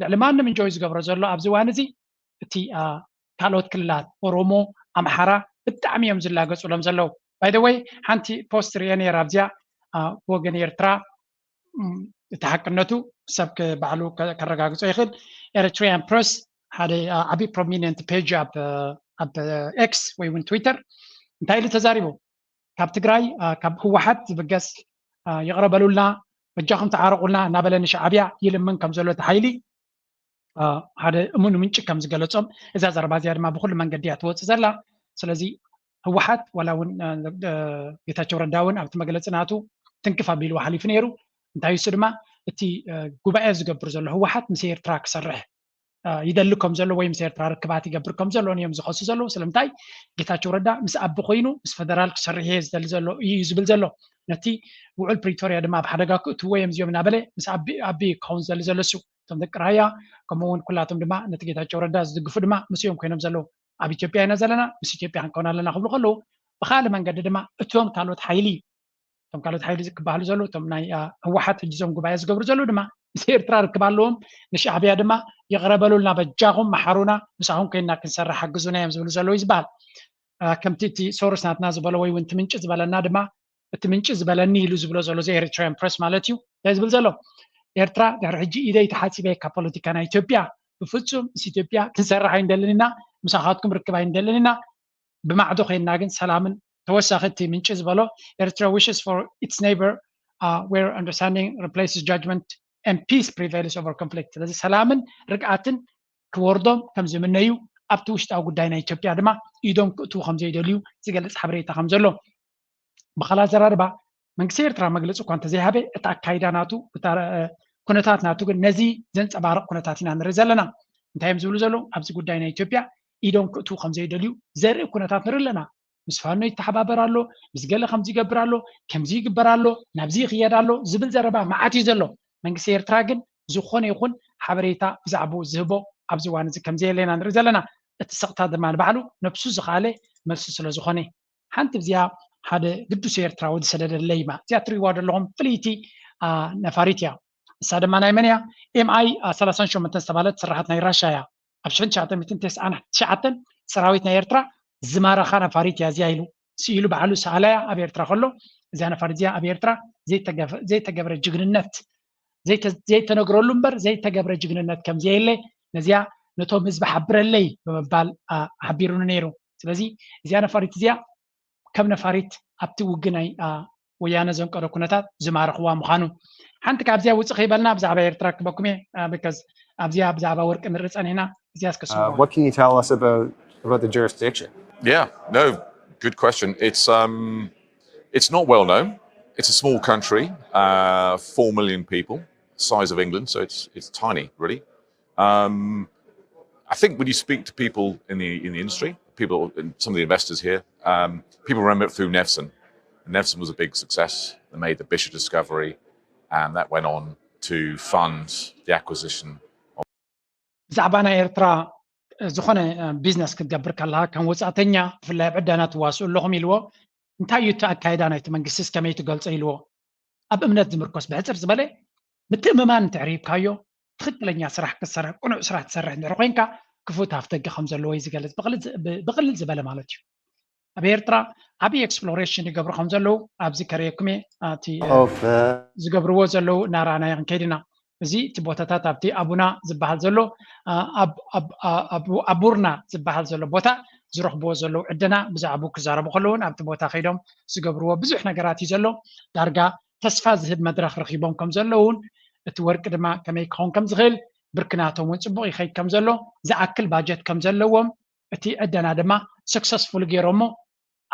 ልዕሊ ማንም እንጆይ ዝገብሮ ዘሎ ኣብዚ እዋን እዚ እቲ ካልኦት ክልላት ኦሮሞ፣ ኣምሓራ ብጣዕሚ እዮም ዝላገፁሎም ዘለዉ። ባይ ዘ ወይ ሓንቲ ፖስት ሪአ ነይረ ኣብዚኣ ብወገን ኤርትራ እቲ ሓቅነቱ ሰብ ባዕሉ ከረጋግፆ ይኽእል። ኤሪትሪያን ፕረስ ሓደ ዓብዪ ፕሮሚነንት ፔጅ ኣብ ኤክስ ወይ እውን ትዊተር እንታይ ኢሉ ተዛሪቡ? ካብ ትግራይ ካብ ህወሓት ዝብገስ ይቕረ በሉልና፣ በጃኹም ተዓረቑልና እናበለ ንሻዕብያ ይልምን ከም ዘሎ እቲ ሓይሊ ሓደ እሙን ምንጪ ከም ዝገለፆም እዛ ዘረባ እዚኣ ድማ ብኩሉ መንገዲ እያ ትወፅእ ዘላ። ስለዚ ህወሓት ዋላ እውን ጌታቸው ረዳ እውን ኣብቲ መግለፂ ናቱ ትንክፍ ኣቢልዎ ሓሊፉ ነይሩ። እንታይ እሱ ድማ እቲ ጉባኤ ዝገብር ዘሎ ህወሓት ምስ ኤርትራ ክሰርሕ ይደሊ ከም ዘሎ ወይ ምስ ኤርትራ ርክባት ይገብር ከም ዘሎ እዮም ዝኸሱ ዘለዉ። ስለምንታይ ጌታቸው ረዳ ምስ ኣቢ ኮይኑ ምስ ፈደራል ክሰርሕ እየ ዝደሊ ዘሎ እዩ ዝብል ዘሎ። ነቲ ውዕል ፕሪቶርያ ድማ ኣብ ሓደጋ ክእትዎ እዮም እዚኦም እናበለ ምስ ኣቢ ክኸውን ዝደሊ ዘሎ እሱ። እቶም ደቂ ራያ ከምኡ እውን ኩላቶም ድማ ነቲ ጌታቸው ረዳ ዝድግፉ ድማ ምስ እዮም ኮይኖም ዘለዉ። ኣብ ኢትዮጵያ ኢና ዘለና፣ ምስ ኢትዮጵያ ክንከውን ኣለና ክብሉ ከለዉ ብካልእ መንገዲ ድማ እቶም ካልኦት ሓይሊ እቶም ካልኦት ሓይሊ ክበሃሉ ዘለዉ እቶም ናይ ህወሓት ሕጂ እዞም ጉባኤ ዝገብሩ ዘለዉ ድማ ምስ ኤርትራ ርክብ ኣለዎም። ንሻዕብያ ድማ ይቕረ በሉልና፣ በጃኹም መሓሩና፣ ምሳኹም ኮይንና ክንሰርሕ ሓግዙና እዮም ዝብሉ ዘለዉ እዩ ዝበሃል። ከምቲ እቲ ሶርስ ናትና ዝበሎ ወይ እውን እቲ ምንጪ ዝበለና ድማ እቲ ምንጪ ዝበለኒ ኢሉ ዝብሎ ዘሎ እዚ ኤሪትሪያን ፕረስ ማለት እዩ እንታይ ዝብል ዘሎ? ኤርትራ ድሕሪ ሕጂ ኢደይ ተሓፂበ ካብ ፖለቲካ ናይ ኢትዮጵያ ብፍፁም ምስ ኢትዮጵያ ክንሰርሕ ኣይንደልን ኢና፣ ምሳኻትኩም ርክብ ኣይንደልን ኢና፣ ብማዕዶ ኮይንና ግን ሰላምን ተወሳኺ እቲ ምንጪ ዝበሎ Eritrea wishes for its neighbor where understanding replaces judgment and peace prevails over conflict። ስለዚ ሰላምን ርግኣትን ክወርዶም ከም ዝምነዩ ኣብቲ ውሽጣዊ ጉዳይ ናይ ኢትዮጵያ ድማ ኢዶም ክእትዉ ከም ዘይደልዩ ዝገልፅ ሓበሬታ ከም ዘሎ ብኻልእ ኣዘራርባ መንግስቲ ኤርትራ መግለፂ እኳ እንተዘይሃበ እቲ ኣካይዳ ናቱ ኩነታት ናቱ ግን ነዚ ዘንፀባርቕ ኩነታት ኢና ንርኢ ዘለና። እንታይ እዮም ዝብሉ ዘለዉ ኣብዚ ጉዳይ ናይ ኢትዮጵያ ኢዶም ክእትዉ ከም ዘይደልዩ ዘርኢ ኩነታት ንርኢ ኣለና። ምስ ፋኖ ይተሓባበር ኣሎ፣ ምስ ገለ ከምዚ ይገብር ኣሎ፣ ከምዚ ይግበር ኣሎ፣ ናብዚ ይኽየድ ኣሎ ዝብል ዘረባ መዓት እዩ ዘሎ። መንግስቲ ኤርትራ ግን ዝኾነ ይኹን ሓበሬታ ብዛዕባኡ ዝህቦ ኣብዚ እዋን እዚ ከምዘየለ ኢና ንርኢ ዘለና። እቲ ስቕታ ድማ ንባዕሉ ነብሱ ዝኸኣለ መልሲ ስለ ዝኾነ። ሓንቲ እዚኣ ሓደ ግዱስ ኤርትራዊ ዝሰደደለይ እማ እዚኣ ትርእይዋ ዘለኹም ፍልይቲ ነፋሪት እያ። ንሳ ድማ ናይ መን እያ? ኤምኣይ ሰላሳን ሸሞንተን ዝተባህለት ስራሓት ናይ ራሻ እያ። ኣብ ሽሕን ትሽዓተ ሚእትን ተስዓን ትሽዓተን ሰራዊት ናይ ኤርትራ ዝማረኻ ነፋሪት እያ እዚኣ ኢሉ ስኢሉ ባዕሉ ሰኣላ እያ ኣብ ኤርትራ ከሎ እዚኣ ነፋሪት እዚኣ ኣብ ኤርትራ ዘይተገብረ ጅግንነት ዘይተነግረሉ እምበር ዘይተገብረ ጅግንነት ከምዘየለ ነዚኣ ነቶም ህዝቢ ሓብረለይ ብምባል ሓቢሩኒ ነይሩ። ስለዚ እዚኣ ነፋሪት እዚኣ ከም ነፋሪት ኣብቲ ውግእ ናይ ወያነ ዘንቀዶ ኩነታት ዝማረኽዋ ምዃኑ ሓንቲ ካብዚኣ ውፅእ ከይበልና ብዛዕባ ኤርትራ ክበኩም እየ። ብከዝ ኣብዚኣ ብዛዕባ ወርቂ ንርኢ ፀኒሕና እዚኣ እስከ ስምዑ። What can you tell us about about the jurisdiction? Yeah, no, good question. It's um, it's not well known. It's a small country, uh, four million people, size of England, so it's it's tiny, really. Um, I think when you speak to people in the in the industry, people, some of the investors here, um, people remember it through Nevsun. And Nevsun was a big success. They made the Bisha discovery, and that went on to fund the acquisition. ብዛዕባ ናይ ኤርትራ ዝኾነ ቢዝነስ ክትገብር ከለካ ከም ወፃእተኛ ብፍላይ ኣብ ዕዳና ትዋስኡ ኣለኹም ኢልዎ። እንታይ እዩ እቲ ኣካይዳ ናይቲ መንግስቲ ከመይ ትገልፆ ኢልዎ። ኣብ እምነት ዝምርኮስ ብሕፅር ዝበለ ምትእምማን እንተዕሪብካዮ ትኽክለኛ ስራሕ ክትሰርሕ ቅኑዕ ስራሕ ትሰርሕ እንድሕር ኮይንካ ክፉት ኣፍደገ ከም ዘለዎ እዩ ዝገልፅ። ብቕልል ዝበለ ማለት እዩ። ኣብ ኤርትራ ዓብዪ ኤክስፕሎሬሽን ይገብሩ ከም ዘለዉ ኣብዚ ከርእየኩም እየ። እቲ ዝገብርዎ ዘለዉ እናረኣናዮ ክንከይድ ኢና። እዚ እቲ ቦታታት ኣብቲ ኣቡና ዝበሃል ዘሎ ኣቡርና ዝበሃል ዘሎ ቦታ ዝረኽብዎ ዘለዉ ዕደና ብዛዕባኡ ክዛረቡ ከለውን ኣብቲ ቦታ ከይዶም ዝገብርዎ ብዙሕ ነገራት እዩ ዘሎ። ዳርጋ ተስፋ ዝህብ መድረኽ ረኺቦም ከም ዘለውን እቲ ወርቂ ድማ ከመይ ክኸውን ከም ዝኽእል ብርክናቶም እውን ፅቡቕ ይኸይድ ከም ዘሎ ዝኣክል ባጀት ከም ዘለዎም እቲ ዕደና ድማ ሰክሰስፉል ገይሮሞ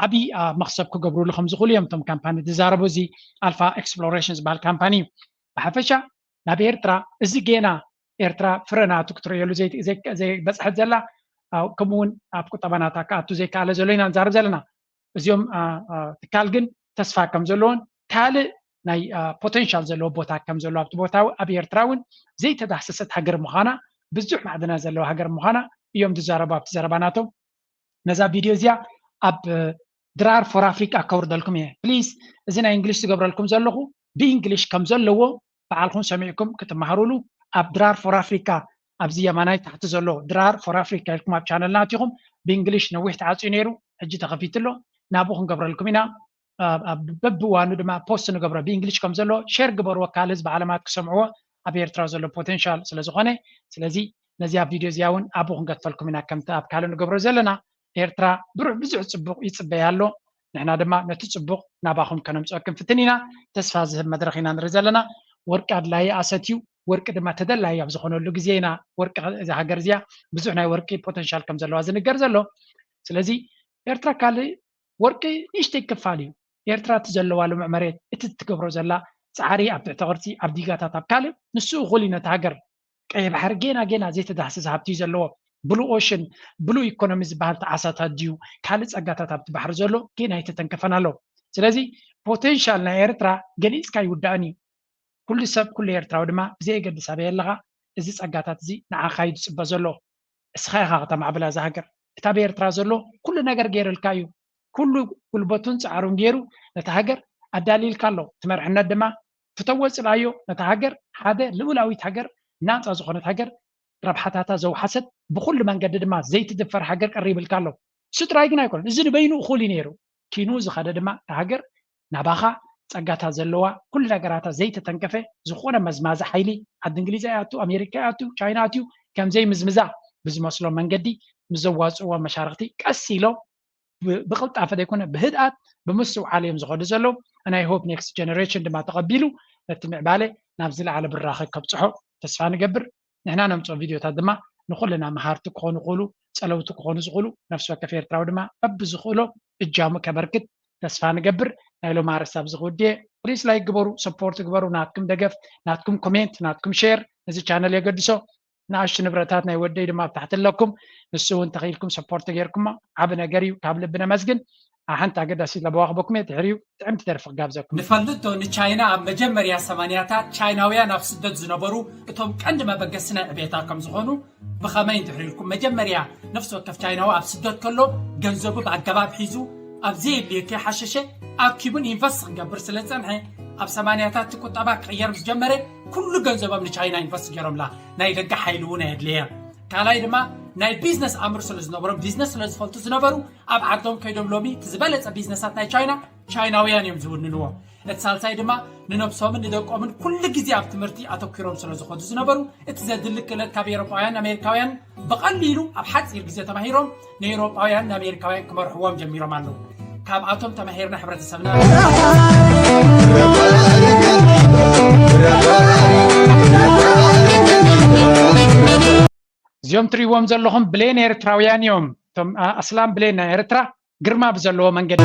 ዓብዪ መኽሰብ ክገብሩሉ ከም ዝኽእሉ እዮም እቶም ካምፓኒ ዝዛረቡ። እዚ ኣልፋ ኤክስፕሎሬሽን ዝበሃል ካምፓኒ እዩ። ብሓፈሻ ናብ ኤርትራ እዚ ጌና ኤርትራ ፍረ ናቱ ክትርእየሉ ዘይበፅሐት ዘላ ከምኡውን ኣብ ቁጠባ ናታ ክኣቱ ዘይከኣለ ዘሎ ኢና ንዛረብ ዘለና። እዚኦም ትካል ግን ተስፋ ከም ዘለዎን ካልእ ናይ ፖቴንሻል ዘለዎ ቦታ ከም ዘለዎ ኣብቲ ቦታ ኣብ ኤርትራ እውን ዘይተዳህሰሰት ሃገር ምዃና ብዙሕ ማዕድናት ዘለዋ ሃገር ምዃና እዮም ዝዛረቡ ኣብቲ ዘረባ ናቶም። ነዛ ቪድዮ እዚኣ ኣብ ድራር ፎር ኣፍሪካ ከውርደልኩም እየ ፕሊስ። እዚ ናይ እንግሊሽ ዝገብረልኩም ዘለኹ ብእንግሊሽ ከም ዘለዎ ባዕልኹም ሰሚዕኩም ክትመሃሩሉ ኣብ ድራር ፎር ኣፍሪካ ኣብዚ የማናይ ታሕቲ ዘሎ ድራር ፎር ኣፍሪካ ኢልኩም ኣብ ቻነልና ኣቲኹም ብእንግሊሽ ነዊሕ ተዓፅዩ ነይሩ ሕጂ ተኸፊቱ ኣሎ። ናብኡ ክንገብረልኩም ኢና። በብዋኑ ድማ ፖስት ንገብሮ ብእንግሊሽ ከም ዘሎ ሼር ግበርዎ ካልእ ህዝቢ ዓለማት ክሰምዕዎ ኣብ ኤርትራ ዘሎ ፖቴንሻል ስለዝኾነ። ስለዚ ነዚኣ ቪድዮ እዚኣ እውን ኣብኡ ክንገድፈልኩም ኢና ከምቲ ኣብ ካልእ ንገብሮ ዘለና። ኤርትራ ብሩሕ ብዙሕ ፅቡቕ ይፅበያ ኣሎ። ንሕና ድማ ነቲ ፅቡቕ ናባኹም ከነምፅኦ ክንፍትን ኢና። ተስፋ ዝህብ መድረኽ ኢና ንርኢ ዘለና። ወርቂ ኣድላዪ ኣሰት እዩ። ወርቂ ድማ ተደላዪ ኣብ ዝኾነሉ ግዜ ኢና ወርቂ እዛ ሃገር እዚኣ ብዙሕ ናይ ወርቂ ፖቴንሻል ከም ዘለዋ ዝንገር ዘሎ። ስለዚ ኤርትራ ካልእ ወርቂ ንእሽተይ ክፋል እዩ። ኤርትራ እቲ ዘለዋ ልሙዕ መሬት እቲ ትገብሮ ዘላ ፃዕሪ ኣብ ትሕቲ ቅርፂ ኣብ ዲጋታት ኣብ ካልእ ንሱ እኹል እዩ ነቲ ሃገር ቀይ ባሕሪ ጌና ጌና ዘይተዳህሰስ ሃብቲ እዩ ዘለዎ። ብሉ ኦሽን ብሉ ኢኮኖሚ ዝበሃል ተዓሳታት ድዩ ካልእ ፀጋታት ኣብቲ ባሕሪ ዘሎ ጌና ኣይተተንከፈን ኣሎ። ስለዚ ፖቴንሻል ናይ ኤርትራ ገሊፅካ ይውዳእን እዩ። ኩሉ ሰብ ኩሉ ኤርትራዊ ድማ ብዘየገድስ ኣበይ ኣለኻ እዚ ፀጋታት እዚ ንዓኻ እዩ ዝፅበ ዘሎ። እስኻ ኢኻ ከተማዕብላ እዛ ሃገር። እቲ ኣብ ኤርትራ ዘሎ ኩሉ ነገር ገይርልካ እዩ። ኩሉ ጉልበቱን ፃዕሩን ገይሩ ነቲ ሃገር ኣዳሊልካ ኣሎ። እቲ መርሕነት ድማ ፍተዎ ፅልኣዮ ነታ ሃገር ሓደ ልኡላዊት ሃገር ናፃ ዝኾነት ሃገር ረብሓታታ ዘውሓሰት ብኩሉ መንገዲ ድማ ዘይትድፈር ሃገር ቀሪብልካ ኣሎ። እሱ ጥራይ ግን ኣይኮነን። እዚ ንበይኑ እኹል እዩ ነይሩ። ኪኑ ዝኸደ ድማ እታ ሃገር ናባኻ ፀጋታት ዘለዋ ኩሉ ነገራታ ዘይተተንከፈ ዝኾነ መዝማዚ ሓይሊ ዓዲ እንግሊዝ ኣይኣቱ ኣሜሪካ ኣይኣቱ ቻይና ኣትዩ ከምዘይ ምዝምዛ ብዝመስሎ መንገዲ ምስ ዘዋፅእዎ መሻርክቲ ቀስ ኢሎም ብቅልጣፈ ዘይኮነ ብህድኣት ብምስትውዓል እዮም ዝኸዱ ዘለዉ። ናይ ሆፕ ኔክስት ጀነሬሽን ድማ ተቐቢሉ ነቲ ምዕባለ ናብ ዝለዓለ ብራኸ ከብፅሖ ተስፋ ንገብር። ንሕና ነምፅኦ ቪድዮታት ድማ ንኩልና መሃርቲ ክኾኑ ይኽእሉ፣ ፀለውቲ ክኾኑ ዝኽእሉ፣ ነፍሲ ወከፍ ኤርትራዊ ድማ በብዝኽእሎ እጃሙ ከበርክት ተስፋ ንገብር። ናይ ሎሚ ኣርእስቲ ኣብዚ ክውድየ። ፕሊስ ላይክ ግበሩ፣ ሰፖርት ግበሩ፣ ናትኩም ደገፍ፣ ናትኩም ኮሜንት፣ ናትኩም ሼር ነዚ ቻነል የገድሶ። ንኣሽቱ ንብረታት ናይ ወደይ ድማ ኣብ ታሕቲ ኣለኩም። ንሱ እውን ተኽኢልኩም ሰፖርት ተገይርኩሞ ዓቢ ነገር እዩ። ካብ ልቢ ነመስግን። ሓንቲ ኣገዳሲት ለበዋ ክበኩም እየ ድሕሪኡ ጥዕምቲ ደርፊ ክጋብዘኩም። ንፈልጥ ዶ ንቻይና ኣብ መጀመርያ ሰማንያታት ቻይናውያን ኣብ ስደት ዝነበሩ እቶም ቀንዲ መበገሲ ናይ ዕቤታ ከም ዝኾኑ ብኸመይ እንድሕር ኢልኩም መጀመርያ ነፍሲ ወከፍ ቻይናዊ ኣብ ስደት ከሎ ገንዘቡ ብኣገባብ ሒዙ ኣብ ዘየድልዮ ከይሓሸሸ ኣኪቡን ኢንቨስት ክገብር ስለ ዝጸንሐ ኣብ ሰማንያታት እቲ ቁጠባ ክቕየር ምስ ጀመረ ኩሉ ገንዘቦም ንቻይና ኢንቨስት ገይሮምላ ናይ ደገ ሓይሊ እውን ኣየድለየ ካልኣይ ድማ ናይ ቢዝነስ ኣምር ስለ ዝነበሮም ቢዝነስ ስለ ዝፈልጡ ዝነበሩ ኣብ ዓዶም ከይዶም ሎሚ እቲ ዝበለፀ ቢዝነሳት ናይ ቻይና ቻይናውያን እዮም ዝውንንዎ እቲ ሳልሳይ ድማ ንነብሶምን ንደቆምን ኩሉ ግዜ ኣብ ትምህርቲ ኣተኪሮም ስለ ዝኸዱ ዝነበሩ እቲ ዘድሊ ክእለት ካብ ኤሮጳውያን ኣሜሪካውያን ብቐሊሉ ኣብ ሓፂር ግዜ ተማሂሮም ንኤሮጳውያን ንኣሜሪካውያን ክመርሕዎም ጀሚሮም ኣለዉ ካብኣቶም ተማሂርና ሕብረተሰብና እዚኦም ትሪእዎም ዘለኹም ብሌን ኤርትራውያን እዮም እቶም ኣስላም ብሌን ናይ ኤርትራ ግርማ ብዘለዎ መንገዲ